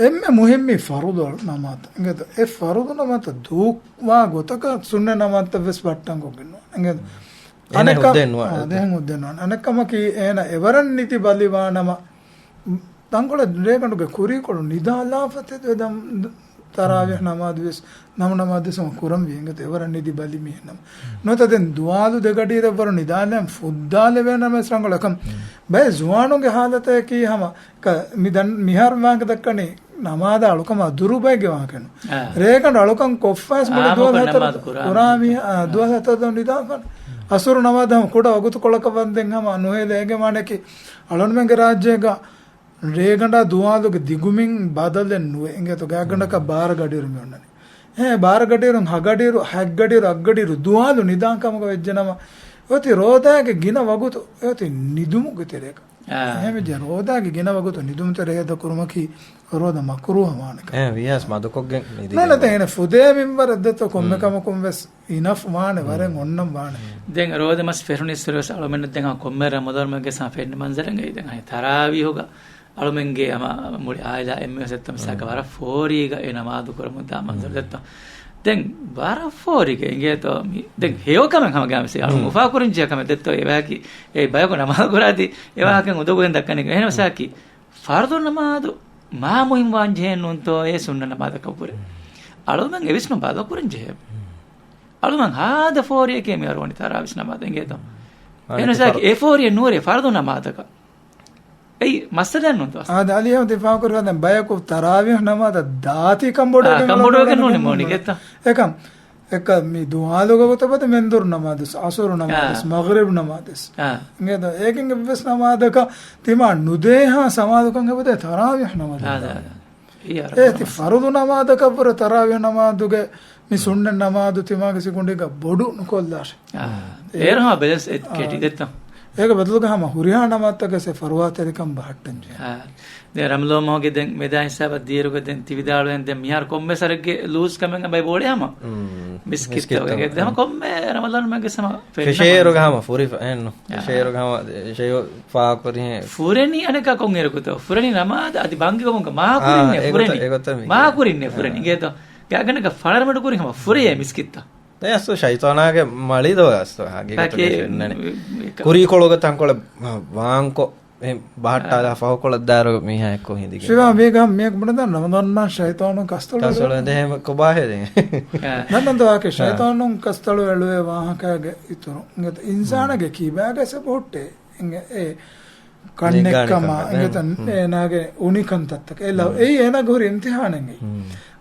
އެންމެ މުހިއްމީ ފަރުޟު ނަމާދު. އިނގޭތޯ އެ ފަރުޟު ނަމާދު ދޫވާ ގޮތަކަށް ސުންނަތް ނަމާދުތައް ވެސް ބައްޓަން ކޮށްގެން ނުވާނެ. އިނގޭތޯ. އެހެން އަނެއްކަ-، ހުއްދައެއް ނުވާ. އާ، އެހެން ހުއްދައެއް ނުވާނެ. އަނެއްކަމަކީ އޭނަ އެވަރަށް ނިދި ބަލިވާނަމަ، ތަންކޮޅެއް ރޭގަނޑުގެ ކުރީކޮޅު ނިދާލާފަ ތެދުވެ ދަމް-، ތަރާވީޙް ނަމާދު ވެސް، ނަމު ނަމާދު ވެސް ހަމަ ކުރަންވީ އިނގޭތޯ އެވަރަށް ނިދި ބަލި މީހެއް ނަމަ. ނުވަތަ ދެން ދުވާލު ދެގަޑިއިރަށްވަރު ނިދާލަން ފުއްދާލެވޭނަމަވެސް ރަނގަޅު އެކަމް. ބައެއް ޒުވާނުންގެ ހާލަތަކީ ހަމަ ކަ-، މި ދަން-، މިހާރު ވާހަކަ ދައްކަނީ ނަމާދާ އަޅުކަމާ ދުރު ބައެއްގެ ވާހަކައެއްނު. ރޭގަނޑު އަޅުކަން ކޮށްފައިސް މުޅި ދުވަސް ހަތަރު ކުރާ މީހާ، އާ، ދުވަސް ހަތަރު ދުވަސް ނިދާފަން. އަސުރު ނަމާދު ހަމަ ކުޑަ ވަގުތުކޮޅަކަށް ވަންދެން ހަމަ ނުހޭލޭ އޭގެ މާނައަކީ އަޅުންމެންގެ ރާއްޖޭގަ ރޭގަނޑާ ދުވާލުގެ ދިގުމިން ބަދަލެއް ނުވޭ. އިނގޭތޯ ގާތްގަނޑަކަށް ބާރަ ގަޑިއިރު މި އޮންނަނީ. އެ ބާރަ ގަޑިއިރުން ހަ ގަޑިއިރު، ހަތް ގަޑިއިރު، އަށް ގަޑިއިރު ދުވާލު ނިދާން ކަމުގަ ވެއްޖެނަމަ، އޮތީ ރޯދާގެ ގިނަ ވަގުތު އޮތީ ނިދުމުގެ ތެރޭގަ. އެހެންވެއްޖެ ރޯދާގެ ގިނަ ވަގުތު ނިދުމު ތެރޭ ހޭދަކުރުމަކީ ރޯދަ މަކުރޫހަ ވާނެ ކަމެއް. އެ ވިޔަސް މަދުކޮށްގެން ނިދިގެން ނޫން ނަތަ އޭނަ ފުދޭ މިންވަރަށް ދެއްތޯ ކޮންމެ ކަމަކުން ވެސް އިނަފް ވާނެ، ވަރެއް އޮންނަން ވާނެ. ދެން ރޯދަ މަސް ފެށުނީއްސުރެވެސް އަޅުމެންނަށް ދެން ހަމަ ކޮންމެ ރަމަޟާން މަހެއްގެ ހަމަ ފެންނަ މަންޒަރެއްގައި ދެން ހަމަ ތަރާވީހުގަ އަޅުމެންގެ ހަމަ މުޅި އާއިލާ އެންމެ ސެއްތަ މިސާލަކަށް ވަރަށް ފޯރީގަ އެ ނަމާދު ކުރަމުންދާ މަންޒަރު ދެއްތޯ. ދެން ވަރަށް ފޯރީގަ އިނގޭތޯ މި. ދެން ހެޔޮކަމެއް ހަމަ ގާމިސެ އަޅު އުފާކުރަން ޖެހޭ ކަމެއް ދެއްތޯ އެ ވާކި އެ ބަޔަކު ނަމާދު ކުރާތީ އެ ވާހަކަ އުނދަގޫވެން ދައްކަނީ. އެހެން މިސާލަކީ ފަރުޟު ނަމާދު މާ މުހިންމުވާން ޖެހޭ ނޫންތޯ އެ ސުންނަ ނަމާދަކަށްވުރެ. އަޅުމެން އެވެސް ނުބަލަކުރަން ޖެހޭ. އަޅުމެން ހާދަ ފޯރިއެކޭ މިއަރުވަނީ ތަރާވީހް ނަމާދަށް އިނގޭތޯ. އާނެ އެހެން މިސާލަކީ އެ ފޯރިއެއް ނޫރޭ ފަރުޟު ނަމާދަކަށް. އެއީ މައްސަލައެއް ނޫންތޯ. އާދެ، އަލީ އަހްމަދު އިފާ ކުރި ވަދަން ބަޔަކު ތަރާވީހް ނަމާދަށް ދާތީ ކަންބޮޑުވެގެން ނޫނީ މޯނިގެތަ. އެކަން އެކަ މި ދުވާލުގަ ގޮތަށް މެންދުރު ނަމާދުސް، އަސުރު ނަމާދުސް، އާ. މަޣްރިބް ނަމާދުސް. އާ. އިނގޭތޯ، އޭގެން އެއްވެސް ނަމާދަކަށް ތިމާ ނުދޭހާ ސަމާލުކަން އެބަދޭ ތަރާވީހް ނަމާދު. އާ، އާ، އާ. އޭ ތި ފަރުޟު ނަމާދަކަށްވުރެ ތަރާވީހް ނަމާދުގެ މި ސުންނަ ނަމާދު ތިމާގެ ސިކުނޑީގަ ބޮޑު ނުކޮށްލާށެ. އާ. އޭރު ހަމަ ބެލެންސް އެ-، އާ. ކެޓި ދެއްތޯ. އޭގެ ބަދަލުގަ ހަމަ ހުރިހާ ނަމާދުތަކަށް ސެ ފަރުވާތެރިކަން ބަހައްޓަން ޖެހޭ. އާ. ދެން ރަމަޟާން މަހުގެ ދެން މެދާ ހިސާބަށް ދިޔައިރުގަ ދެން ތި ވިދާޅުވެން ދެން މިހާރު ކޮންމެ ސަރެއްގެ ލޫޒް ކަމެއް ބައި ބޯޅެ ހަމަ. މް. މިސްކިތްތަކުގެ. މިސްކިތްތަކުގެ. ދެން ހަމަ ކޮންމެ ރަމަޟާން މަހެއްގެ ހަމަ ފެށޭއިރުގަ ހަމަ ފުރި ފަ-، އެއްނު. އާ. ފެށޭއިރުގަ ހަމަ ޝެޔު ފާކުރިހެން. ފުރެނީ އަނެކާ ކޮންއިރަކުތޯ. ފުރެނީ ނަމާދު އަދި ބަންގި ގޮމުން މާ ކުރިންނޭ އާ، ފުރެނީ. އެގޮތަށް މި-، އެގޮތަށް މި-، މާ ކުރިންނޭ އާ. ފުރެނީ. އިނގޭތޯ. ގާގަނޑަކަށް ފަޅަރަމަޑު ކުރި ހަމަ ފުރެޔޭ މިސްކިތްތައް. ދެން އަސްލު ޝައިޠާނާގެ މަޅީ ދޯ އަސްލު ހަގީގަތުގައި ފެންނަނީ. ކުރީކޮޅުގަ ތަންކޮޅެއް ވާންކޮށް، އެ ބަހައްޓާލާ އާ. ފަހުކޮޅަށް ދާއިރު މީހާ އެއްކޮށް ހިނދިގެން. ޝިވާ މީގަ މިއަކު ބުނެދާން ރަމަޟާން މާ ޝައިޠާނުން ކަސްތޮޅު ކަސްތޮޅު އެޅުވޭ. އެނދެ އެހެން ކޮބާހޭ ދެން؟ ނަންނަން ދޯ އާކެ އާ. ޝައިޠާނުން ކަސްތޮޅު އެޅުވޭ ވާހަކައިގެ އިތުރު. އިންސާނާގެ ކިބާގަ ސެބޮހުއްޓޭ. އެ ނިއްގާނެ ކަންނެއްކަމާ ކަމެއް. އިނގޭތަން އޭނާގެ އުނިކަންތައްތަކެއް. އެ ލަ-، އެއީ އޭނާގެ ހުރި އިމްތިހާނެއް.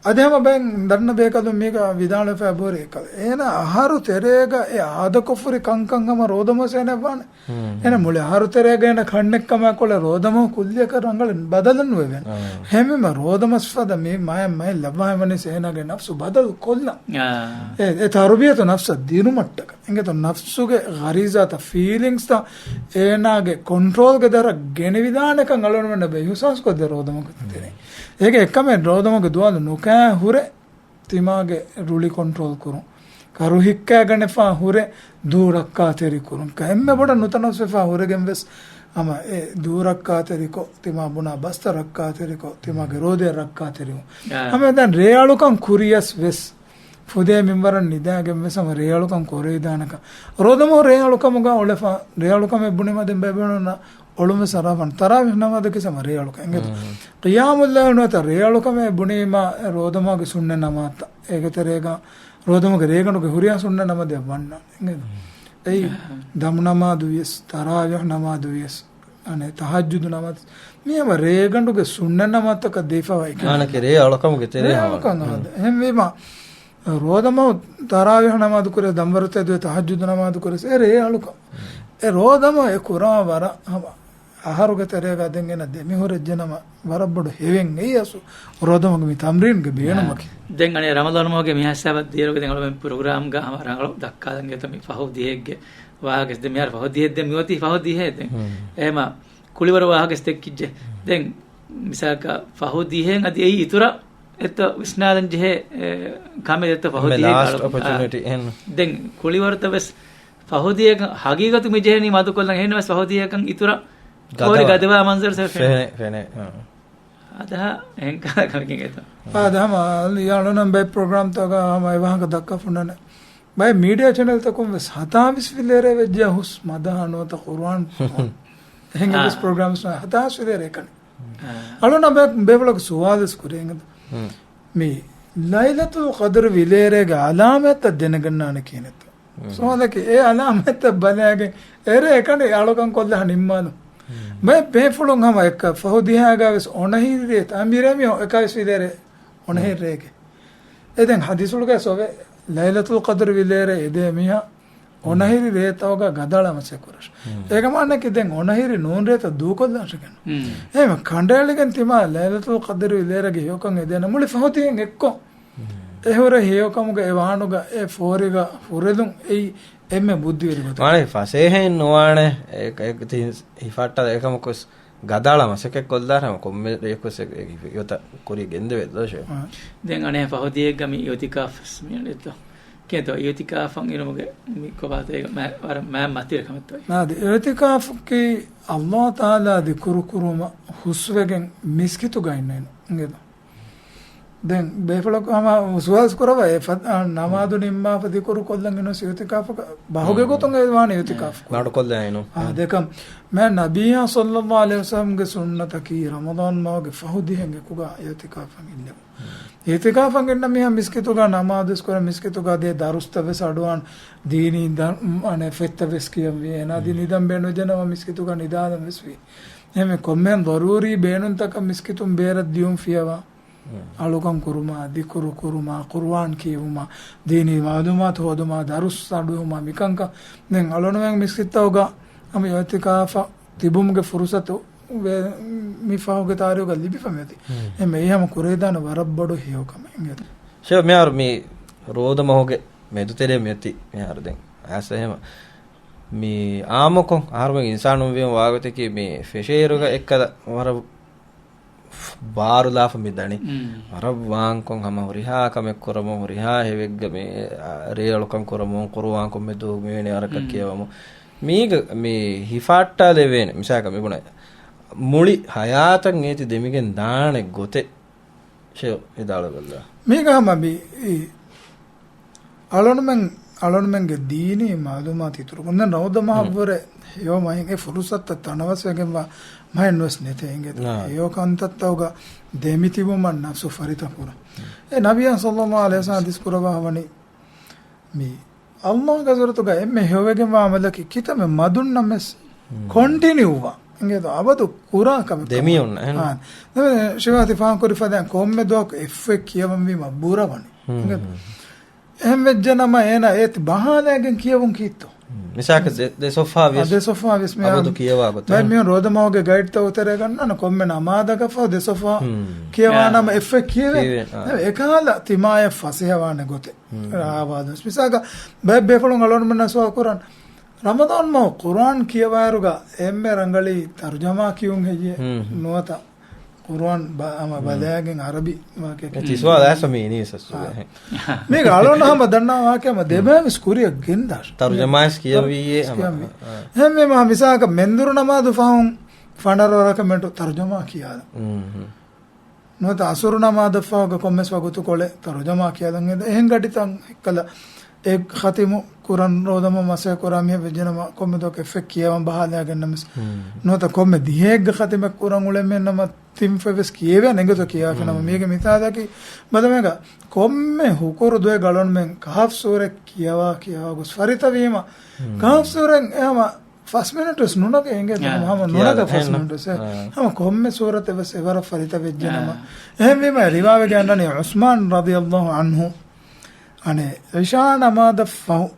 އަދި ހަމަ ބައެއް ދަންނަ ބޭކަލުން މީގަ ވިދާޅުވެފަ އެބަހުރި އެކަލަ. އޭނާ އަހަރު ތެރޭގަ އެ އާދަކޮށްފަހުރި ކަންކަން ހަމަ ރޯދަމަސް އޭނާ ވާނެ. އޭނަ މުޅި އަހަރު ތެރޭގަ އޭނަ ކަންނެއްކަމާ ކޮޅެ ރޯދަމަހު ކުއްލިއަކަށް ރަނގަޅަށް ބަދަލުން ވެވެން. އާ. ހެންވީމަ ރޯދަމަސް ފަދަ މި މާޔަށް މައެއް ލައްވާހެމަނީސް އޭނާގެ ނަފްސު ބަދަލު ކޮށްލަން. އާ. އެ، އެ ތަރުބިޔަތު ނަފްސަށް ދިނުމަށްޓަކަ. އިނގޭތޯ ނަފްސުގެ ޣަރީޒާތައް ފީލިންގްސްތައް އޭނާގެ ކޮންޓްރޯލްގެ ދަރަށް ގެނެވިދާނެކަން އަޅުގަނޑުމެންނަށް އިހުސާސްކޮށްދޭ ރޯދަމަހުގެ ތެރެއިން. އޭގެ އެއްކަމެއް ރޯދަމަހުގެ ދުވާލު ނުކާ ހުރެ ތިމާގެ ރުޅި ކޮންޓްރޯލް ކުރުން. ކަރު ހިއްކާގަނެފާ ހުރެ ދޫ ރައްކާތެރި ކުރުން. ކައެއްމެ ބޮޑަށް ނުތަނަވަސްވެފާ ހުރެގެން ވެސް ހަމަ އެ ދޫ ރައްކާތެރިކޮށް، ތިމާ ބުނާ ބަސްތައް ރައްކާތެރިކޮށް، ތިމާގެ ރޯދައަށް ރައްކާތެރިވުން. އާ. ހަމަ ދެން ރޭއަޅުކަން ކުރިޔަސް ވެސް ފުދޭ މިންވަރަށް ނިދާގެން ވެސް ހަމަ ރޭއަޅުކަން ކުރެވިދާނެކަން. ރޯދަމަހު ރޭއަޅުކަމުގަ އުޅެފަ، ރޭއަޅުކަމެއް ބުނީމަ ދެން ބޭބެ އޮންނަ އޮޅުން ވެސް އަރާފަން. ތަރާވީހް ނަމާދަކީ ހަމަ ރޭއަޅުކަން. އިނގޭތޯ؟ މް. ޤިޔާމުއްލައިލް ނުވަތަ ރޭއަޅުކަމެއް ބުނީމަ ރޯދަމަހުގެ ސުންނަ ނަމާދުތައް. އޭގެ ތެރޭގަ ރޯދަމަހުގެ ރޭގަނޑުގެ ހުރިހާ ސުންނަ ނަމާދެއް ވަންނާނެ. އިނގޭތޯ؟ މް. އެއީ އާ. ދަމު ނަމާދު ވިޔަސް، ތަރާވީހް ނަމާދު ވިޔަސް، އަނެއް ތަހައްޖުދު ނަމާދު. މި ހަމަ ރޭގަނޑުގެ ސުންނަ ނަމާދުތަކަށް ދީފަވާ އެކަން. އާނަކެ ރޭ އަޅުކަމުގެ ތެރޭ ރޭ ހަމަ. އަޅުކަން އާދެ. އެހެންވީމަ، ރޯދަމަހު ތަރާވީހް ނަމާދު ކުރޭ، ދަންވަރު ތެދުވެ ތަހައްޖުދު ނަމާދު ކުރޭ، އެ ރޭ އަޅުކަން. އެ ރޯދަމަހު އެ ކުރާ ވަރަށް ހަމަ އަހަރުގެ ތެރޭގަ ދެން އޭނަ ދެމިހުރެއްޖެނަމަ ވަރަށް ބޮޑު ހެވެން އެއީ އަސް ރޯދަމަހުގެ މި ތަމްރީންގެ ބޭނުމަކީ. ދެން އަނެއް ރަމަޟާން މަހުގެ މި ހިސާބަށް ދިޔައިރުގަ ދެން އަޅުމެން ޕްރޮގްރާމްގަ ހަމަ ރަނގަޅު ދައްކާލަން އެތަ މި ފަހު ދިހައެއްގެ ވާހަކަ ދެން މިހާރު ފަހު ދިހައެއް ދެން މިއޮތީ ފަހު ދިހައެއް ދެން. އެހެމަ ކުޅިވަރު ވާހަކަ ދެއްކިއްޖެ. ދެން މިސާލަކަށް ފަހު ދިހައެއް އަދި އެއީ އިތުރަށް އެތަ ވިސްނާލަން ޖެހޭ، އެ، ކަމެއް އެތަ ފަހު ދިހައެއް އަޅު-، އޮޕޮޗުނިޓީ އާ. އެހެން. ދެން ކުޅިވަރުތައް ވެސް ފަހު ދިހައަކަށް ހަގީގަތު މި ޖެހެނީ މަދުކޮށްލަން އެހެންނަމަވެސް ފަހު ދިހައަކަށް އިތުރަށް ގަދަވާ. ކޯރި ގަދަވާ މަންޒަރު ސަ ފެނެ. ފެނެ، ފެނެ، އާ. އާދަ ހަމަ އެހެން ކަހަލަ ކަމެއް އެތަ. އާދަ ހަމަ އަލި އަޅުނަން ބައެއް ޕްރޮގްރާމްތަކަށް ހަމަ އެ ވާހަކަ ދައްކާ ފުންނަނެ. ބައެއް މީޑިއާ ޗެނަލްތަކުން ވެސް ހަތާވީސް ފިލޭރޭ ވެއްޖެ ހުސް މަދަހަ ނުވަތަ ޤުރުއާން އެހެން އާ. އެއްވެސް ޕްރޮގްރާމްސް ނާ ހަތާވީސް ފިލޭރޭ ކަނި. އާ. އަޅުނަ ބޭ-، ބޭބުޅަކު ސުވާލެސް ކުރޭ އިނގޭތަ. ހުން. މި ލައިލަތުލް ޤަދްރު ވިލޭރޭގެ އަލާމަތްތައް ދެނެގަންނާނެ ކިހިނެއްތަ؟ ހުން. ސުވާލަކީ އެ އަލާމަތްތައް ބަލާގެން އެރޭ އެކަނި އަޅުކަން ކޮށްލާ ނިންމާލު. ހުން. ބައެއް ބޭފުޅުން ހަމަ އެއްކަ ފަހު ދިހާގަ ވެސް އޮނަހިރި ރޭ ތާ މިރޭ މި އެކާވީސް ވިލޭރޭ އޮނަހިރި ރޭގެ. އެ ދެން ހަދީސުޅުގަ ސޮވެ ލައިލަތުލް ޤަދްރު ވިލޭރޭ އެދޭ މީހާ އޮނަހިރި ރޭތަކުގަ ގަދައަޅާ މަސައްކަތް ކުރަން. ހުން. އޭގެ މާނައަކީ ދެން އޮނަހިރި ނޫން ރޭތައް ދޫކޮށްލާށެކަން. ހުން. އެހެން ކަނޑައެޅިގެން ތިމާ ލައިލަތުލް ޤަދްރު ވިލޭރޭގެ ހެޔޮކަން އެދޭނެ މުޅި ފަހު ދިހައިން އެއްކޮށް. ހުން. އެ ހުރެ ހެޔޮކަމުގަ އެ ވާނުގަ އެ ފޯރިގަ ހުރެލުން އެއީ އެންމެ ބުއްދިވެރި ގޮތަކަށް. މާނަ ފަސޭހައިން ނުވާނެ، އެ، އެ، ތި ހިފައްޓާ އެކަމަކުސް ގަދައަޅާ މަސައްކަތް ކޮށްލާށޭ ކޮންމެ ރެޔަކުސް އެ، އެ، އެ އޮތަށް ކުރިޔަށް ގެންދެވޭ ދޯ ޝޭ. އާ. ދެން އަނެއް ފަހު ދިހައެއްގަ މި އިޢުތިކާފް ވެސް މި އަނެއްތޯ. ކެތޯ އިއުތިކާފަށް އިރުމުގެ މި ކޮބާތޭގަ މާ-، ވަރަށް މާ މަތިވެރި ކަމެއްތޯ؟ ނާދި، އިއުތިކާފަކީ އައްލާހު ތަޢާލާ ދިކުރު ކުރުމަށް ހުސްވެގެން މިސްކިތުގަ އިންނައިނު. އިނގޭތޯ؟ ދެން ބޭފުޅަކު ހަމަ ސުވާލު ކުރަވާ، އެ ފަ-، އާ، ނަމާދު ނިންމާފަ ދިކުރު ކޮށްލަން އިނުސް އިއުތިކާފަކަށް ބަހުގެ ގޮތުން އެ ވާނެ އިއުތިކާފަކަށް. މަޑުކޮށްލާ އިނު. އާ، ދެކަން މާތް ނަބިއްޔާ ޞައްލައްލާހު ޢަލައިހި ވަސައްލަމްގެ ސުންނަތަކީ ރަމަޟާން މަހުގެ ފަހު ދިހައިން އެކުގަ އިއުތިކާފަށް އިންނެވުން. އިއުތިކާފަށް އިންނަ މީހާ މިސްކިތުގަ ނަމާދު ކުރަން، މިސްކިތުގަ ދޭ ދަރުސްތައް ވެސް އަޑުއަން، ދީނީ ދަ-، އަނެއް ފޮތްތައް ވެސް ކިޔަންވީ. އޭނާ ދި ނިދަން ބޭނުންވެއްޖެނަމަ މިސްކިތުގަ ނިދާލަން ވެސް ވީ. އެހެންވެ ކޮންމެހެން ޟަރޫރީ ބޭނުންތަކަށް މިސްކިތުން ބޭރަށް ދިޔުން ފިޔަވާ، އަޅުކަން ކުރުމާ، ދިކުރު ކުރުމާ، ޤުރުއާން ކިޔެވުމާ، ދީނީ މަޢުލޫމާތު ހޯދުމާ، ދަރުސް އަޑުއެހުމާ، މިކަންކަން ދެން އަޅުގަނޑުމެން މިސްކިތްތަކުގަ ހަމަ އިއުތިކާފަށް ތިބުމުގެ ފުރުޞަތު ވެ-، މި ފަހުގެ ތާރީޚުގަ ލިބިފަ މިއޮތީ. އެހެންވެ އެ ހަމަ ކުރެވިދާނެ ވަރަށް ބޮޑު ހެޔޮކަމެއް އިނގޭތޯ. ޝޭޚް މިހާރު މި ރޯދަ މަހުގެ މެދުތެރޭ މިއޮތީ މިހާރު ދެން އައިސް އެހެން މި އާއްމުކޮށް އަހަރުމެން އިންސާނުން ވީމަ ވާގޮތަކީ މި ފެށޭއިރުގަ އެއްކަލަ ވަރަށް ބާރުލާފަ މި ދަނީ. ވަރަށް ވާންކޮށް ހަމަ ހުރިހާ ކަމެއް ކުރަމުން، ހުރިހާ ހެވެއްގަ މި، އާ، ރޭއަޅުކަން ކުރަމުން، ޤުރުއާން ކޮންމެ ދުވަހު މިވެނި ވަރަކަށް ކިޔަވަމުން. މީގަ މި ހިފާއްޓާލެވޭނެ. މިސާލަކަށް މިބުނަ މުޅި ހަޔާތަށް އޭތި ދެމިގެން ދާނެ ގޮތެއް ޝޭޚް ވިދާޅުވެލާ. މީގަ ހަމަ މި، އީ، އަޅުންމެން، އަޅުންމެންގެ ދީނީ މަޢުލޫމާތު އިތުރުކޮށް، ދެން ރައުޟަ މަހަށްވުރެ ހެޔޮ މަހެއް އެ ފުރުޞަތަށް ތަނަވަސްވެގެންވާ މަހެއް ނުވެސް ނެތޭ އިނގޭތޯ. ހެޔޮ ކަންތައްތަކުގަ ދެމިތިބުމަށް ނަފްސު ފަރިތަކުރަން. އެ ނަބިއްޔާ ޞައްލައްލާހު ޢަލައިހި ވަސައްލަމަ ޙަދީޘް ކުރައްވާ ވަނީ، މި އައްލާހުގެ ޙަޟްރަތުގަ އެންމެ ހެޔޮވެގެންވާ ޢަމަލަކީ ކިތަންމެ މަދުންނަމެސް ކޮންޓިނިއުވާ. އިނގޭތޯ އަބަދު ކުރާ ކަމެއް ކަމަށް. ދެމިއޮންނަ އެހެން. އާ. ދެން ޝިވާތި ފާހަގަކުރި ފަދައިން ކޮންމެ ދުވަހަކު އެއްފޮތް ކިޔަވަންވީމަ ބުރަވަނީ. އިނގޭތޯ. އެހެން ވެއްޖެ ނަމަ އޭނާ އޭތި ބަހާލައިގެން ކިޔަވުން ކީއްތޯ؟ މިސާލަކަށް ދެ-، ދެ ޞަފްޙާ ވިޔަސް. އާ، ދެ ޞަފްޙާ ވިޔަސް މި އަބަދު ކިޔަވާ ގޮތަށް. ބައެއް މީހުން ރޯދަ މަހުގެ ގައިޑްތައް އުތަރޭ ގަންނާނެ ކޮންމެ ނަމާދަކަށްފަހު ދެ ޞަފްޙާ ކިޔަވާ ނަމަ އެއްފޮތް ކިޔެވޭ. އާ. އެކަހަލަ ތިމާޔަށް ފަސޭހަވާނެ ގޮތެއް. އާވާދުވެސް. މިސާލަކަށް ބައެއް ބޭފުޅުން އަޅުގަނޑުމެންނަށް ސުވާލު ކުރަން، ރަމަޟާން މަހު ޤުރުއާން ކިޔަވާއިރުގަ އެންމެ ރަނގަޅީ ތަރުޖަމާ ކިޔުން ހެއްޔޭ؟ ނުވަތަ ޤުރުއާން ބަ-، ހަމަ ބަލައިގެން ޢަރަބި ވާކިޔަކީ ތި ސުވާލު އައިސް މި އިނީސް އަސް އާ. މީގަ އަޅުގަނޑު ހަމަ ދަންނަވާ ވާކި ހަމަ ދެބައިވެސް ކުރިއަށް ގެންދާށ. ތަރުޖަމާވެސް ކިޔަވީ އެ ހަމަ. ކިޔަންވީ. އާ. އެހެންވީމަ މިސާލަކަށް މެންދުރު ނަމާދު ފަހުން ފަނަރަ ރަކަމެންޓު ތަރުޖަމާ ކިޔާލަން. ނުވަތަ އަސުރު ނަމާދަށްފަހުގަ ކޮންމެސް ވަގުތުކޮޅެއް ތަރުޖަމާ ކިޔާލަން އެދެ. އެހެން ގަޑިތައް އެއްކަލަ އެ ޚަތިމު ކުރަން ރޯދަމަ މަސޭ ކުރާ މީހެއް ވެއްޖެނަމަ ކޮންމެ ދުވަހަކު އެއްފޮތް ކިޔަވަން ބަހާލައިގެންނަމެސް. ނުވަތަ ކޮންމެ ދިހައެއްގެ ޚަތިމެއް ކުރަން އުޅެމެންނަމަ ތިން ފޮތް ވެސް ކިޔެވޭނެ އިނގޭތޯ ކިޔާފިނަމަ. މީގެ މިސާލަކީ ބަލަމޭގަ ކޮންމެ ހުކުރު ދުވެ ގަޅުންމެން ކަހަފް ސޫރަ ކިޔަވާ ކިޔަވާ ގޮސް ފަރިތަވީމަ، ކަހަފް ސޫރަ އެހަމަ ފަސް މިނެޓް ވެސް ނުނަގަ އިނގޭ އާ. ހަމަ ނުނަގަ ފަސް މިނެޓް ވެސް. އާ. ހަމަ ކޮންމެ ސޫރަތެއް ވެސް އެވަރަށް ފަރިތަ ވެއްޖެނަމަ. އާ. އެހެންވީމަ ރިވާވެގެ އަންނަނީ ޢުސްމާން ރަޟިޔަﷲ ޢަންހު. އަނެއް ޢިޝާ ނަމާދަށް ފަހު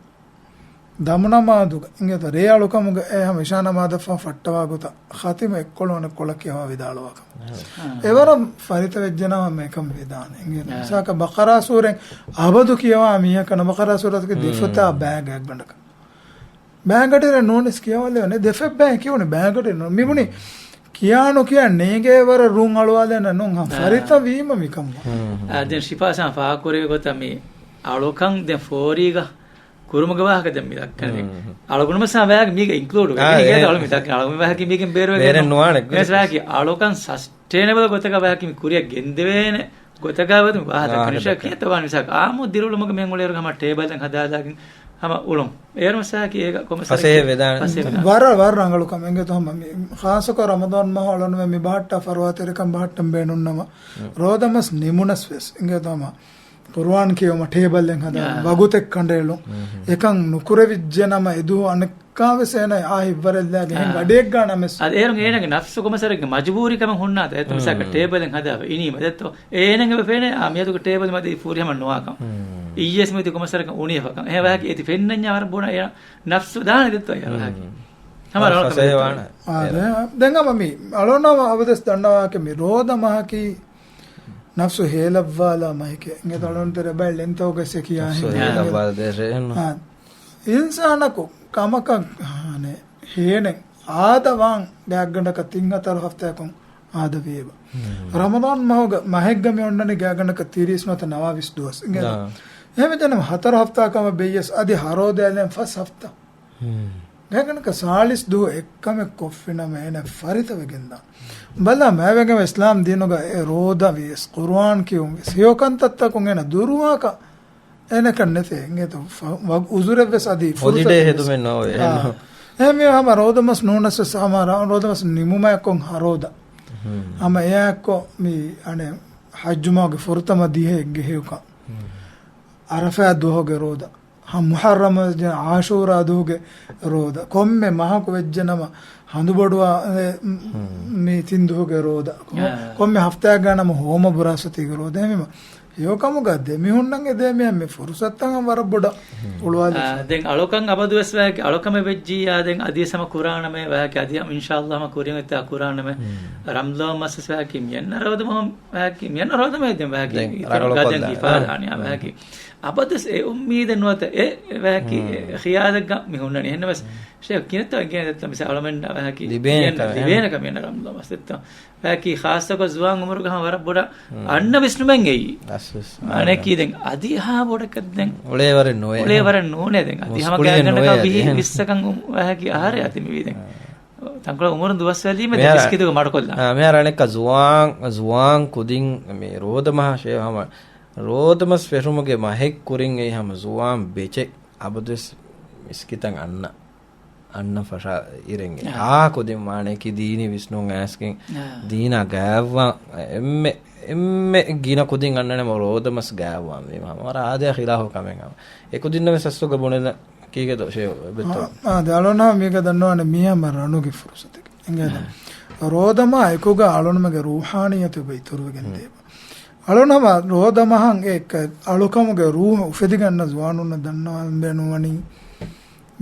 ދަމު ނަމާދުގަ އިނގޭތަ ރޭ އަޅުކަމުގަ އެ ހަމަ ޢިޝާ ނަމާދަށް ފަހު ފައްޓަވާ ގޮތަށް ޚަތިމު އެއްކޮޅު އަނެއްކޮޅަށް ކިޔަވާ ވިދާޅުވާ ކަމަށް. އާ. އެވަރަށް ފަރިތަ ވެއްޖެނަމަ މިކަން ވެދާނެ. އިނގޭތަ އާ. މިސާލަކަށް ބަޤަރާ ސޫރަތް އަބަދު ކިޔަވާ މީހަކަށް ނަމަ ބަޤަރާ ސޫރަތަކީ ދެފޮތާ ބައި ގާތްގަނޑަކަށް. ބައިގަޑިރެ ނޫނިސް ކިޔަވާލެވެނެ. ދެފެއްބައި ކިޔުނި ބައިގަޑި ނޫން. މިބުނި ކިޔާނު ކިޔާ ނޭނގޭ ވަރަށް ރޫން އަޅުވާލޭނެ ނޫން. ހަ، އާ. ފަރިތަ ވީމަ މިކަން. އާ، ދެން ޝިފާ ސާ ފާހަގަކުރެވޭ ގޮތަށް މި އަޅުކަން ދެން ފޯރީގަ ކުރުމުގެ ވާހަކަ ދެން މި ދައްކަނީ. އަޅުގަނޑުމެން ސާ ވާގެ މީގަ އިންކްލޫޑް ވެ. އާ، އޭ. އަޅު މި ދައްކަނީ. އަޅުގަނޑު ވާހަކަ މީގެން ބޭރުވެގެން ބޭރެއް ނުވާނެ. ވެސް ވާހަކަ އަޅުކަން ސަސް ޓޭނަބަލް ގޮތަކަށް ވާކި މި ކުރިއަށް ގެންދެވޭނެ ގޮތަކަށް ވަދު މި ވާހަކަ ވާހަކަ ދައްކަނީ. ދައްކަނީ. ކިޔަތަ ވާން މިސާލަކަށް އާއްމު ދިރިއުޅުމުގަ މިހެން އުޅޭއިރު ހަމަ ޓޭބަލް ދެން ހަދާލާގެން ހަމަ އުޅުން. އޭރު މިސާލަކީ އޭގަ ކޮންމެ ފަސޭހަ ސަރަކީ ވެދާނެ. ފަސޭހަ ވެދާނެ. ވަރަށް، ވަރަށް ރަނގަޅު ކަމެއް އިނގޭތޯ ހަމަ މި ޚާއްޞަކޮށް ރަމަޟާން މަހު އަޅުން މި ބަހައްޓާ ފަރުވާތެރިކަން ބަހައްޓަން ބޭނުންނަމަ ރޯދަމަސް ނިމުނަސް ވެސް އިނގޭތޯ ހަމަ ޤުރުއާން ކިޔުމަށް ޓޭބަލް ދެން ހަދާ ވަގުތެއް ކަނޑައެޅުން. އެކަން ނުކުރެވިއްޖެ ނަމަ އެދުވަހު އަނެއް ކާވެސް އޭނަ އާ ހިއްވަރެއްލާގެ ހެން އާ. ގަޑިއެއްގާ ނަމެސް. އަދި އޭރުން އޭނަގެ ނަފްސު ކޮމަސަރެއްގެ މަޖުބޫރީ ކަމެއް ހުންނާތަ އެތަ މިސާކަށް ޓޭބަލެއް ހަދާފަ އިނީމަ ދެއްތޯ. އޭނަގެ ފޭނެ އާ މިއަދުގެ ޓޭބަލް މަދީ ފޫރި ހަމަ ނުވާކަން. އިއްޔެސް މިއޮތީ ކޮމަސަރަކަށް އުނިއެފަކަން. އެހެން ވާހަކަ އެތި ފެންނަންޏާ ވަރަށް ބުނާ އޭނަ ނަފްސު ދާނެ ދެއްތޯ އޭ ވާހަކަ. ހަމަ ރަނގަޅު ކަމެއް ދެއްތޯ. އާ، ދެ-، ދެން ހަމަ މި އަޅުންނަމަ އަބަދުވެސް ދަންނަވާކަށް މި ރޯދަ މަހަކީ ނަފްސު ހޭލައްވާލާ މަހެކޭ. އިނގޭތޯ އަޅުން ތެރެ ބައެއް ޅެންތަކުގައި ސެ ކިޔާ ނަފްސު ހިނގާ. ހޭލައްވާލާ ދޭށޭ އެހެން. އާ. އިންސާނަކު ކަމަކަށް ހާނެ ހޭނެއް އާދަވާން ގާތްގަނޑަކަށް ތިން ހަތަރު ހަފްތާއަކުން އާދަވީބަ. ރަމަޟާން މަހުގަ މަހެއްގަ މި އޮންނަނީ ގާތްގަނޑަކަށް ތިރީސް ނުވަތަ ނަވާވީސް ދުވަސް. އިނގޭތޯ؟ އާ. އެހެންވެ ދެން ހަތަރު ހަފްތާ ކަމަށް ބެއްޔަސް އަދި ހަ ރޯދައަލައިން ފަސް ހަފްތާ. ހުން. ގާތްގަނޑަކަށް ސާޅީސް ދުވަހު އެއްކަމެއް ކޮށްފިނަމަ އޭނަ ފަރިތަވެގެންދާ. ބަލާ މާވެގެން އިސްލާމް ދީނުގަ އެ ރޯދަ ވިޔަސް، ޤުރުއާން ކިޔުން ވިޔަސް، ހެޔޮ ކަންތައްތަކުން އޭނަ ދުރުވާކަށް އޭނަކަށް ނެތޭ. އިނގޭތޯ، ވަގު އުޒުރެއްވެސް އަދި ހޮލިޑޭ ފުރުސަތެއްވެސް ހެދުމެއް ނޯވޭ. އާ. އެހެންވީމަ ހަމަ ރޯދަމަސް ނޫނަސްވެސް ހަމަ ރަ-، ރޯދަމަސް ނިމުމާއެކު ހަ ރޯދަ. ހުން. ހަމަ އެއާއެކު މި އަނެއް ހައްޖުމާގެ ފުރަތަމަ ދިހަ އެއްގެ ހެޔޮކަން. ހުން. އަރަފާ ދުވަހުގެ ރޯދަ. ހަ މުޙައްރަމް ވެއްޖެ އާޝޫރާ ދުވަހުގެ ރޯދަ. ކޮންމެ މަހަކު ވެއްޖެނަމަ ހަނދުބޮޑުވާ، އެ، މް، ހުން. މި ތިން ދުވަހުގެ ރޯދަ. އާ. ކޮންމެ ހަފްތާއެއްގަ ނަމަ ހޯމަ ބުރާސަތީގެ ރޯދަ. އެހެންވީމަ ހެޔޮކަމުގަ ދެމިހުންނަން އެ ދެމިހަން މި ފުރުސަތަށް ވަރަށް ބޮޑަށް ހުން. އުޅުވާލި. އާ، ދެން އަޅުކަން އަބަދުވެސް ވައިކި އަޅުކަމެއް ވެއްޖިއްޔާ ދެން އަދިވެސް ހަމަ ކުރާނަމޭ ވައިކި އަދި އިންޝާﷲ ހަމަ ކުރިއަށް އޮތްތާ ކުރާނަމޭ. ހުން. ރަމްޟާން މަސްވެސް ވައިކި މިއަންނަ ރޯދަ މަހު ވައިކި މިއަންނަ ރޯދަ މަހެއް ދެން ވައިކި ދެން އިތުރަށް ރަނގަޅު ގަދަން ކޮށްލާ. ހިފާލާނެ އާ، އާ. ވައިކި. އަބަދުވެސް އެ އުއްމީދެއް ނުވަތަ އެ ވައިކި ހުން. އެ ޚިޔާލެއްގަ މި ހުންނަނީ. އެހެންނަމަވެސް ޝޭޚް ކިނަތޯ އެނގޭނެ ދެއްތަ މިސާ އަޅަމެންނަށް ވައިކި ލިބޭނެ ލިބޭނެ ކަމެއް. ކަމެއް ރަމްޟާން މަސް ދެއްތަ. ވައިކި ޚާއްޞަކޮށް ޒުވާން އުމުރުގަ ހަމަ ވަރަށް ބޮޑަށް ހުން. އަންނަ ވިސްނުމެއް އެއީ. އަސްވެސް. އަނެކީ ދެން އަދި އެހާ ބޮޑަކަށް ދެން އުޅޭވަރެއް ނުވޭ. އުޅޭވަރެއް ނޫނޭ ދެން. އަދި ހަމަ މުސްކުޅިއެއް ގާތްގަނޑަކަށް ނުވޭ ވިހި އެހެން. ވިއްސަކަށް އު-، ވައިކި އަހަރެއް އަދި މިވީ ދެން. އާ. ތަންކޮޅެއް އުމުރުން ދުވަސްވެލީމަ ދެ މިހާރު ވިސްކިތުގަ މަޑުކޮށްލާ. އާ، މިހާރު އަނެއްކާ ޒުވާން، ޒުވާން ކުދިން މި ރޯދަ މަހަށޭ ހަމަ ރޯދަމަސް ފެށުމުގެ މަހެއް ކުރިން އެއީ ހަމަ ޒުވާން ބެޗެއް އަބަދުވެސް މިސްކިތަށް އަންނަ، އަންނަ ފަށާ އިރެން. އާ. އާ ކުދިން މާނަޔަކީ ދީނީ ވިސްނުން އައިސްގެން އާ. ދީނާ ގާތްވާން އެންމެ، އެންމެ ގިނަ ކުދިން އަންނަނެމަ ރޯދަމަސް ގާތްވާން ވީމަ ހަމަ ވަރަށް އާދަޔާ ޚިލާފު ކަމެއް ހަމަ. އެ ކުދިންނަށް ވެސް އަސްލުގަ ބުނެލަ ކީގެ ދޯ ޝޭ ވެއްތޯ؟ އާ، އާ، ދެ އަޅުނާ މީގަ ދަންނަވާނެ މީ ހަމަ ރަނުގެ ފުރުސަތެއް. އިނގޭތަ؟ ރޯދަމާ އެކުގަ އަޅުނުމެގެ ރޫޙާނިއްޔަތު އެބަ އިތުރުވެގެން ދޭ. އަޅުނަމަ ރޯދަމަހަށް އެ ކަ-، އަޅުކަމުގެ ރޫޙު އުފެދިގަންނަ ޒުވާނުންނަށް ދަންނަވާން ބޭނުންވަނީ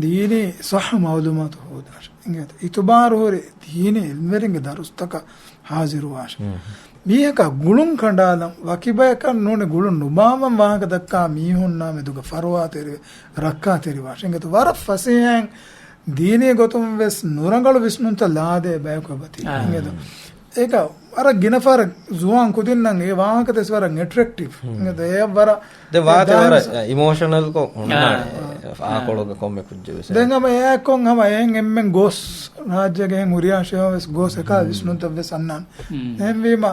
ދީނީ ޞައްޙަ މައުލޫމާތު ހޯދާށެ. އިނގޭތަ؟ އިތުބާރުހުރި ދީނީ އިލްމުވެރިންގެ ދަރުސްތަކަށް ހާޒިރުވާށެ. މީހަކާ ގުޅުން ކަނޑާލަން ވަކިބަޔަކަށް ނޫނީ ގުޅުން ނުބާއްވަން ވާހަކަ ދައްކާ މީހުންނާ މެދުގަ ފަރުވާތެރިވެ ރައްކާތެރިވާށެ. އިނގޭތަ؟ ވަރަށް ފަސޭހައިން ދީނީ ގޮތުން ވެސް ނުރަނގަޅު ވިސްނުންތައް ލާދޭ ބަޔަކު އެބަތީ. އާ. އިނގޭތަ؟ އޭގަ ވަރަށް ގިނަ ފަހަރަށް ޒުވާން ކުދިންނަށް އެ ވާހަކަ ދެސް ވަރަށް އެޓްރެކްޓިވް. ހުން. އިނގޭތަ؟ އެ ވަރަށް ދެ ވާތެ ވަރަށް ދާންސަ އިމޯޝަނަލް ކޮށް ހުންނާނެ. އާ. އާކޮޅުގަ ކޮންމެ ކުއްޖެއް ވެސް. ދެން ހަމަ އެއާއެކު ހަމަ އެހެން އެންމެން ގޯސް ރާއްޖޭގެ ހެން ހުރިހާ ޝޭވަން ވެސް ގޯސް އެކާ ހުން. ވިސްނުންތައް ވެސް އަންނާނެ. ހުން. އެހެންވީމަ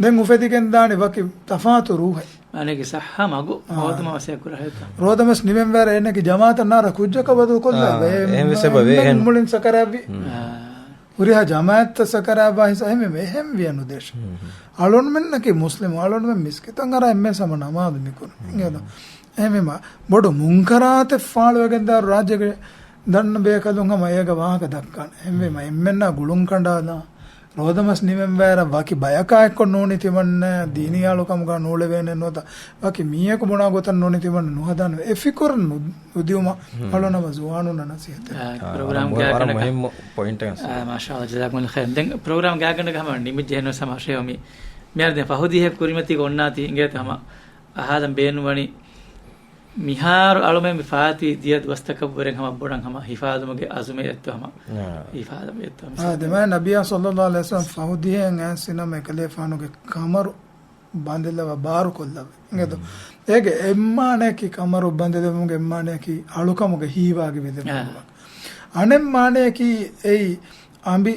ދެން އުފެދިގެން ދާނެ ވަކި ތަފާތު ރޫހެއް. އަނެކި ޞައްޙަ މަގު އާ. ހޯދުމަށް ވަސިޔަތް ކުރާ ހެއްތަ؟ ރޯދަމަސް ނިމެން ވައިރަ އެނެކި ޖަމާތަށް ނާރަ ކުއްޖަކަށް ބަދަލު ކޮށްލާ އާ، ބައެއް އެހެން ވެސް އެބަ ވޭ، އެންމެން އެހެން. މުޅިން ސަކަރާތްވި. އާ. ހުރިހާ ޖަމާއަތްތައް ސަކަރާތްވާ ހިސާ އެހެން ވެ، އެހެން ވިޔަ ނުދޭށެ. ހުން، ހުން. އަޅުންމެންނަކީ މުސްލިމު، އަޅުންމެން މިސްކިތަށް އަރާ އެންމެން ހަމަ ނަމާދު މިކުރަން. އާ. އިނގޭތަ؟ އެހެންވީމަ ބޮޑު މުންކަރާތެއް ފާޅުވެގެންދާ ރާއްޖޭގެ ދަންނަ ބޭކަލުން ހަމަ އޭގަ ވާހަކަ ދައްކާނެ. އެހެންވީމަ އެންމެންނާ ގުޅުން ކަނޑާލާ ރޯދަމަސް ނިމެން ވައިރަ ވަކި ބަޔަކާ އެއްކޮށް ނޫނީ ތިމަންނަ ދީނީ އަޅުކަމުގަ ނޫޅެވޭނެ ނުވަތަ ވަކި މީހަކު ބުނާ ގޮތަށް ނޫނީ ތިމަންނަ ނުހަދާނެ އެ ފިކުރު ނު-، ނުދިއުމަށް ހުން. އަޅުނަމަ ޒުވާނުންނަށް ނަސީހަތެއް. އާ، އާ، ޕްރޮގްރާމް ވަރަށް ގާތްގަނޑަކަށް މުހިއްމު ޕޮއިންޓެއް އަސް. އާ، މާޝާﷲ، ޖަޒާކުމުﷲ ޚައިރަން. ދެން ޕްރޮގްރާމް ގާތްގަނޑަކަށް ހަމަ ނިމިއްޖެ ހެންނު ސަމާ ޝޭވަ މި. މިހާރު ދެން ފަހު ދިހަ ކުރިމަތީގަ އޮންނާތީ އިނގޭތަ ހަމަ އަހާލަން ބޭނުންވަނީ މިހާރު އަޅުމެން މި ފާތި ދިޔަ ދުވަސްތަކަށްވުރެން ހަމަ ބޮޑަށް ހަމަ ހިފާލުމުގެ އަޒުމެއް އެއްތޯ ހަމަ އާ. ހިފާލަމުގެ އެއްތޯ އާ، ދެމާ ނަބިއްޔާ ޞައްލައްލާހު ޢަލައިހި ވަސައްލަމަ ފަހު ދިހައިން އައިސް ނަމަ އެކަލޭފާނުގެ ކަމަރު ބަނދެލަވަ ބާރުކޮށްލަވެ. އިނގޭތޯ؟ ހުން. އޭގެ އެއްމާނަޔަކީ ކަމަރު ބަނދެލެވުމުގެ އެއްމާނަޔަކީ އަޅުކަމުގެ ހީވާގި ވެލެވުމަކީ. އާ. އަނެއް މާނަޔަކީ އެއީ އަނބި،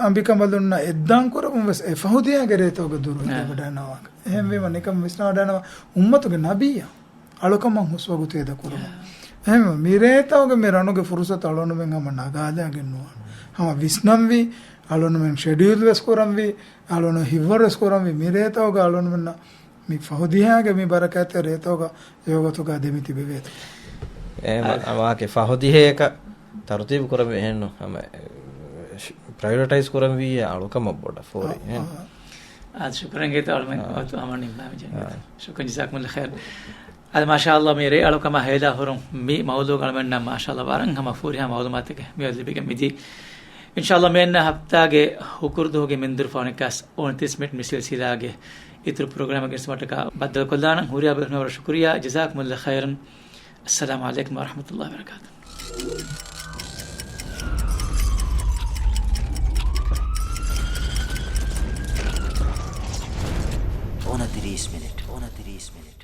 އަނބިކަނބަލުންނަށް އެއްދާން ކުރަމުން ވެސް އެ ފަހު ދިހައިގެ ރޭތަކުގަ ދުރު އާ. ހިދަވަޑައިނަވާކަށް. އެހެންވީމަ ނިކަން ވިސްނާވަޑައިނަވާ އުއްމަތުގެ ނަބިއްޔާ އަޅުކަމަށް ހުސްވަގުތު އެދަ ކުރުމަށް. އާ. އެހެންވީމަ މިރޭތަކުގެ މި ރަނުގެ ފުރުސަތު އަޅުނުމެން ހަމަ ނަގާލައިގެން ނުވާނެ. ހަމަ ވިސްނަންވީ، އަޅުނުމެން ޝެޑިއުލް ވެސް ކުރަންވީ، އަޅުނު ހިއްވަރު ވެސް ކުރަންވީ މި ރޭތަކުގަ އަޅުނުމެންނަށް މި ފަހު ދިހައިގެ މި ބަރަކާތްތެރި ރޭތަކުގަ އެވަގުތުގަ ދެމި ތިބެވޭތޯ. އެ މަ-، އާ. ވާކި ފަހު ދިހައަކަށް ތަރުތީބު ކުރަންވީ އެހެންނު. ހަމަ، އެ، ޕްރައިއޮރިޓައިޒް ކުރަންވީ އެ އަޅުކަމަށް ބޮޑަށް ފޯރި. އާ، އެ. އާ. އާ، ޝުކުރަން ގޭތޯ އަޅުމެން އާ. ވަގުތު ހަމަ ނިންމާމެ ޖެން. އާ. ޝުކުރަން ޖަޒާކުމުﷲ ޚައިރަން. އަދި މާޝާﷲ މި ރޭ އަޅުކަމާ ހޭލާ ހުރުން މި މައުޟޫޢު އަޅުމެންނަށް މާޝާﷲ ވަރަށް ހަމަ ފުރިހަމަ މައުލޫމާތެއް މިއޮތް ލިބިގެން މިދީ. އިންޝާﷲ މިއަންނަ ހަފްތާގެ ހުކުރު ދުވަހުގެ މިންދުރު ފަހުން އެކަސް އުނަތިރީސް މިނިޓް މި ސިލްސިލާގެ އިތުރު ޕްރޮގްރާމެއް ގެނެސްދިނުމަށްޓަކާ ބައްދަލުކޮށްލާނަން. ހުރިހާ ބޭފުޅުންނަށް ވަރަށް ޝުކުރިއްޔާ. ޖަޒާކުމުﷲ ޚައިރަން. އައްސަލާމު ޢަލައިކުމް ވަރަޙްމަތުﷲ ވަބަރަކާތުހު. އުނަތިރީސް މިނިޓް. އުނަތިރީސް މިނިޓް.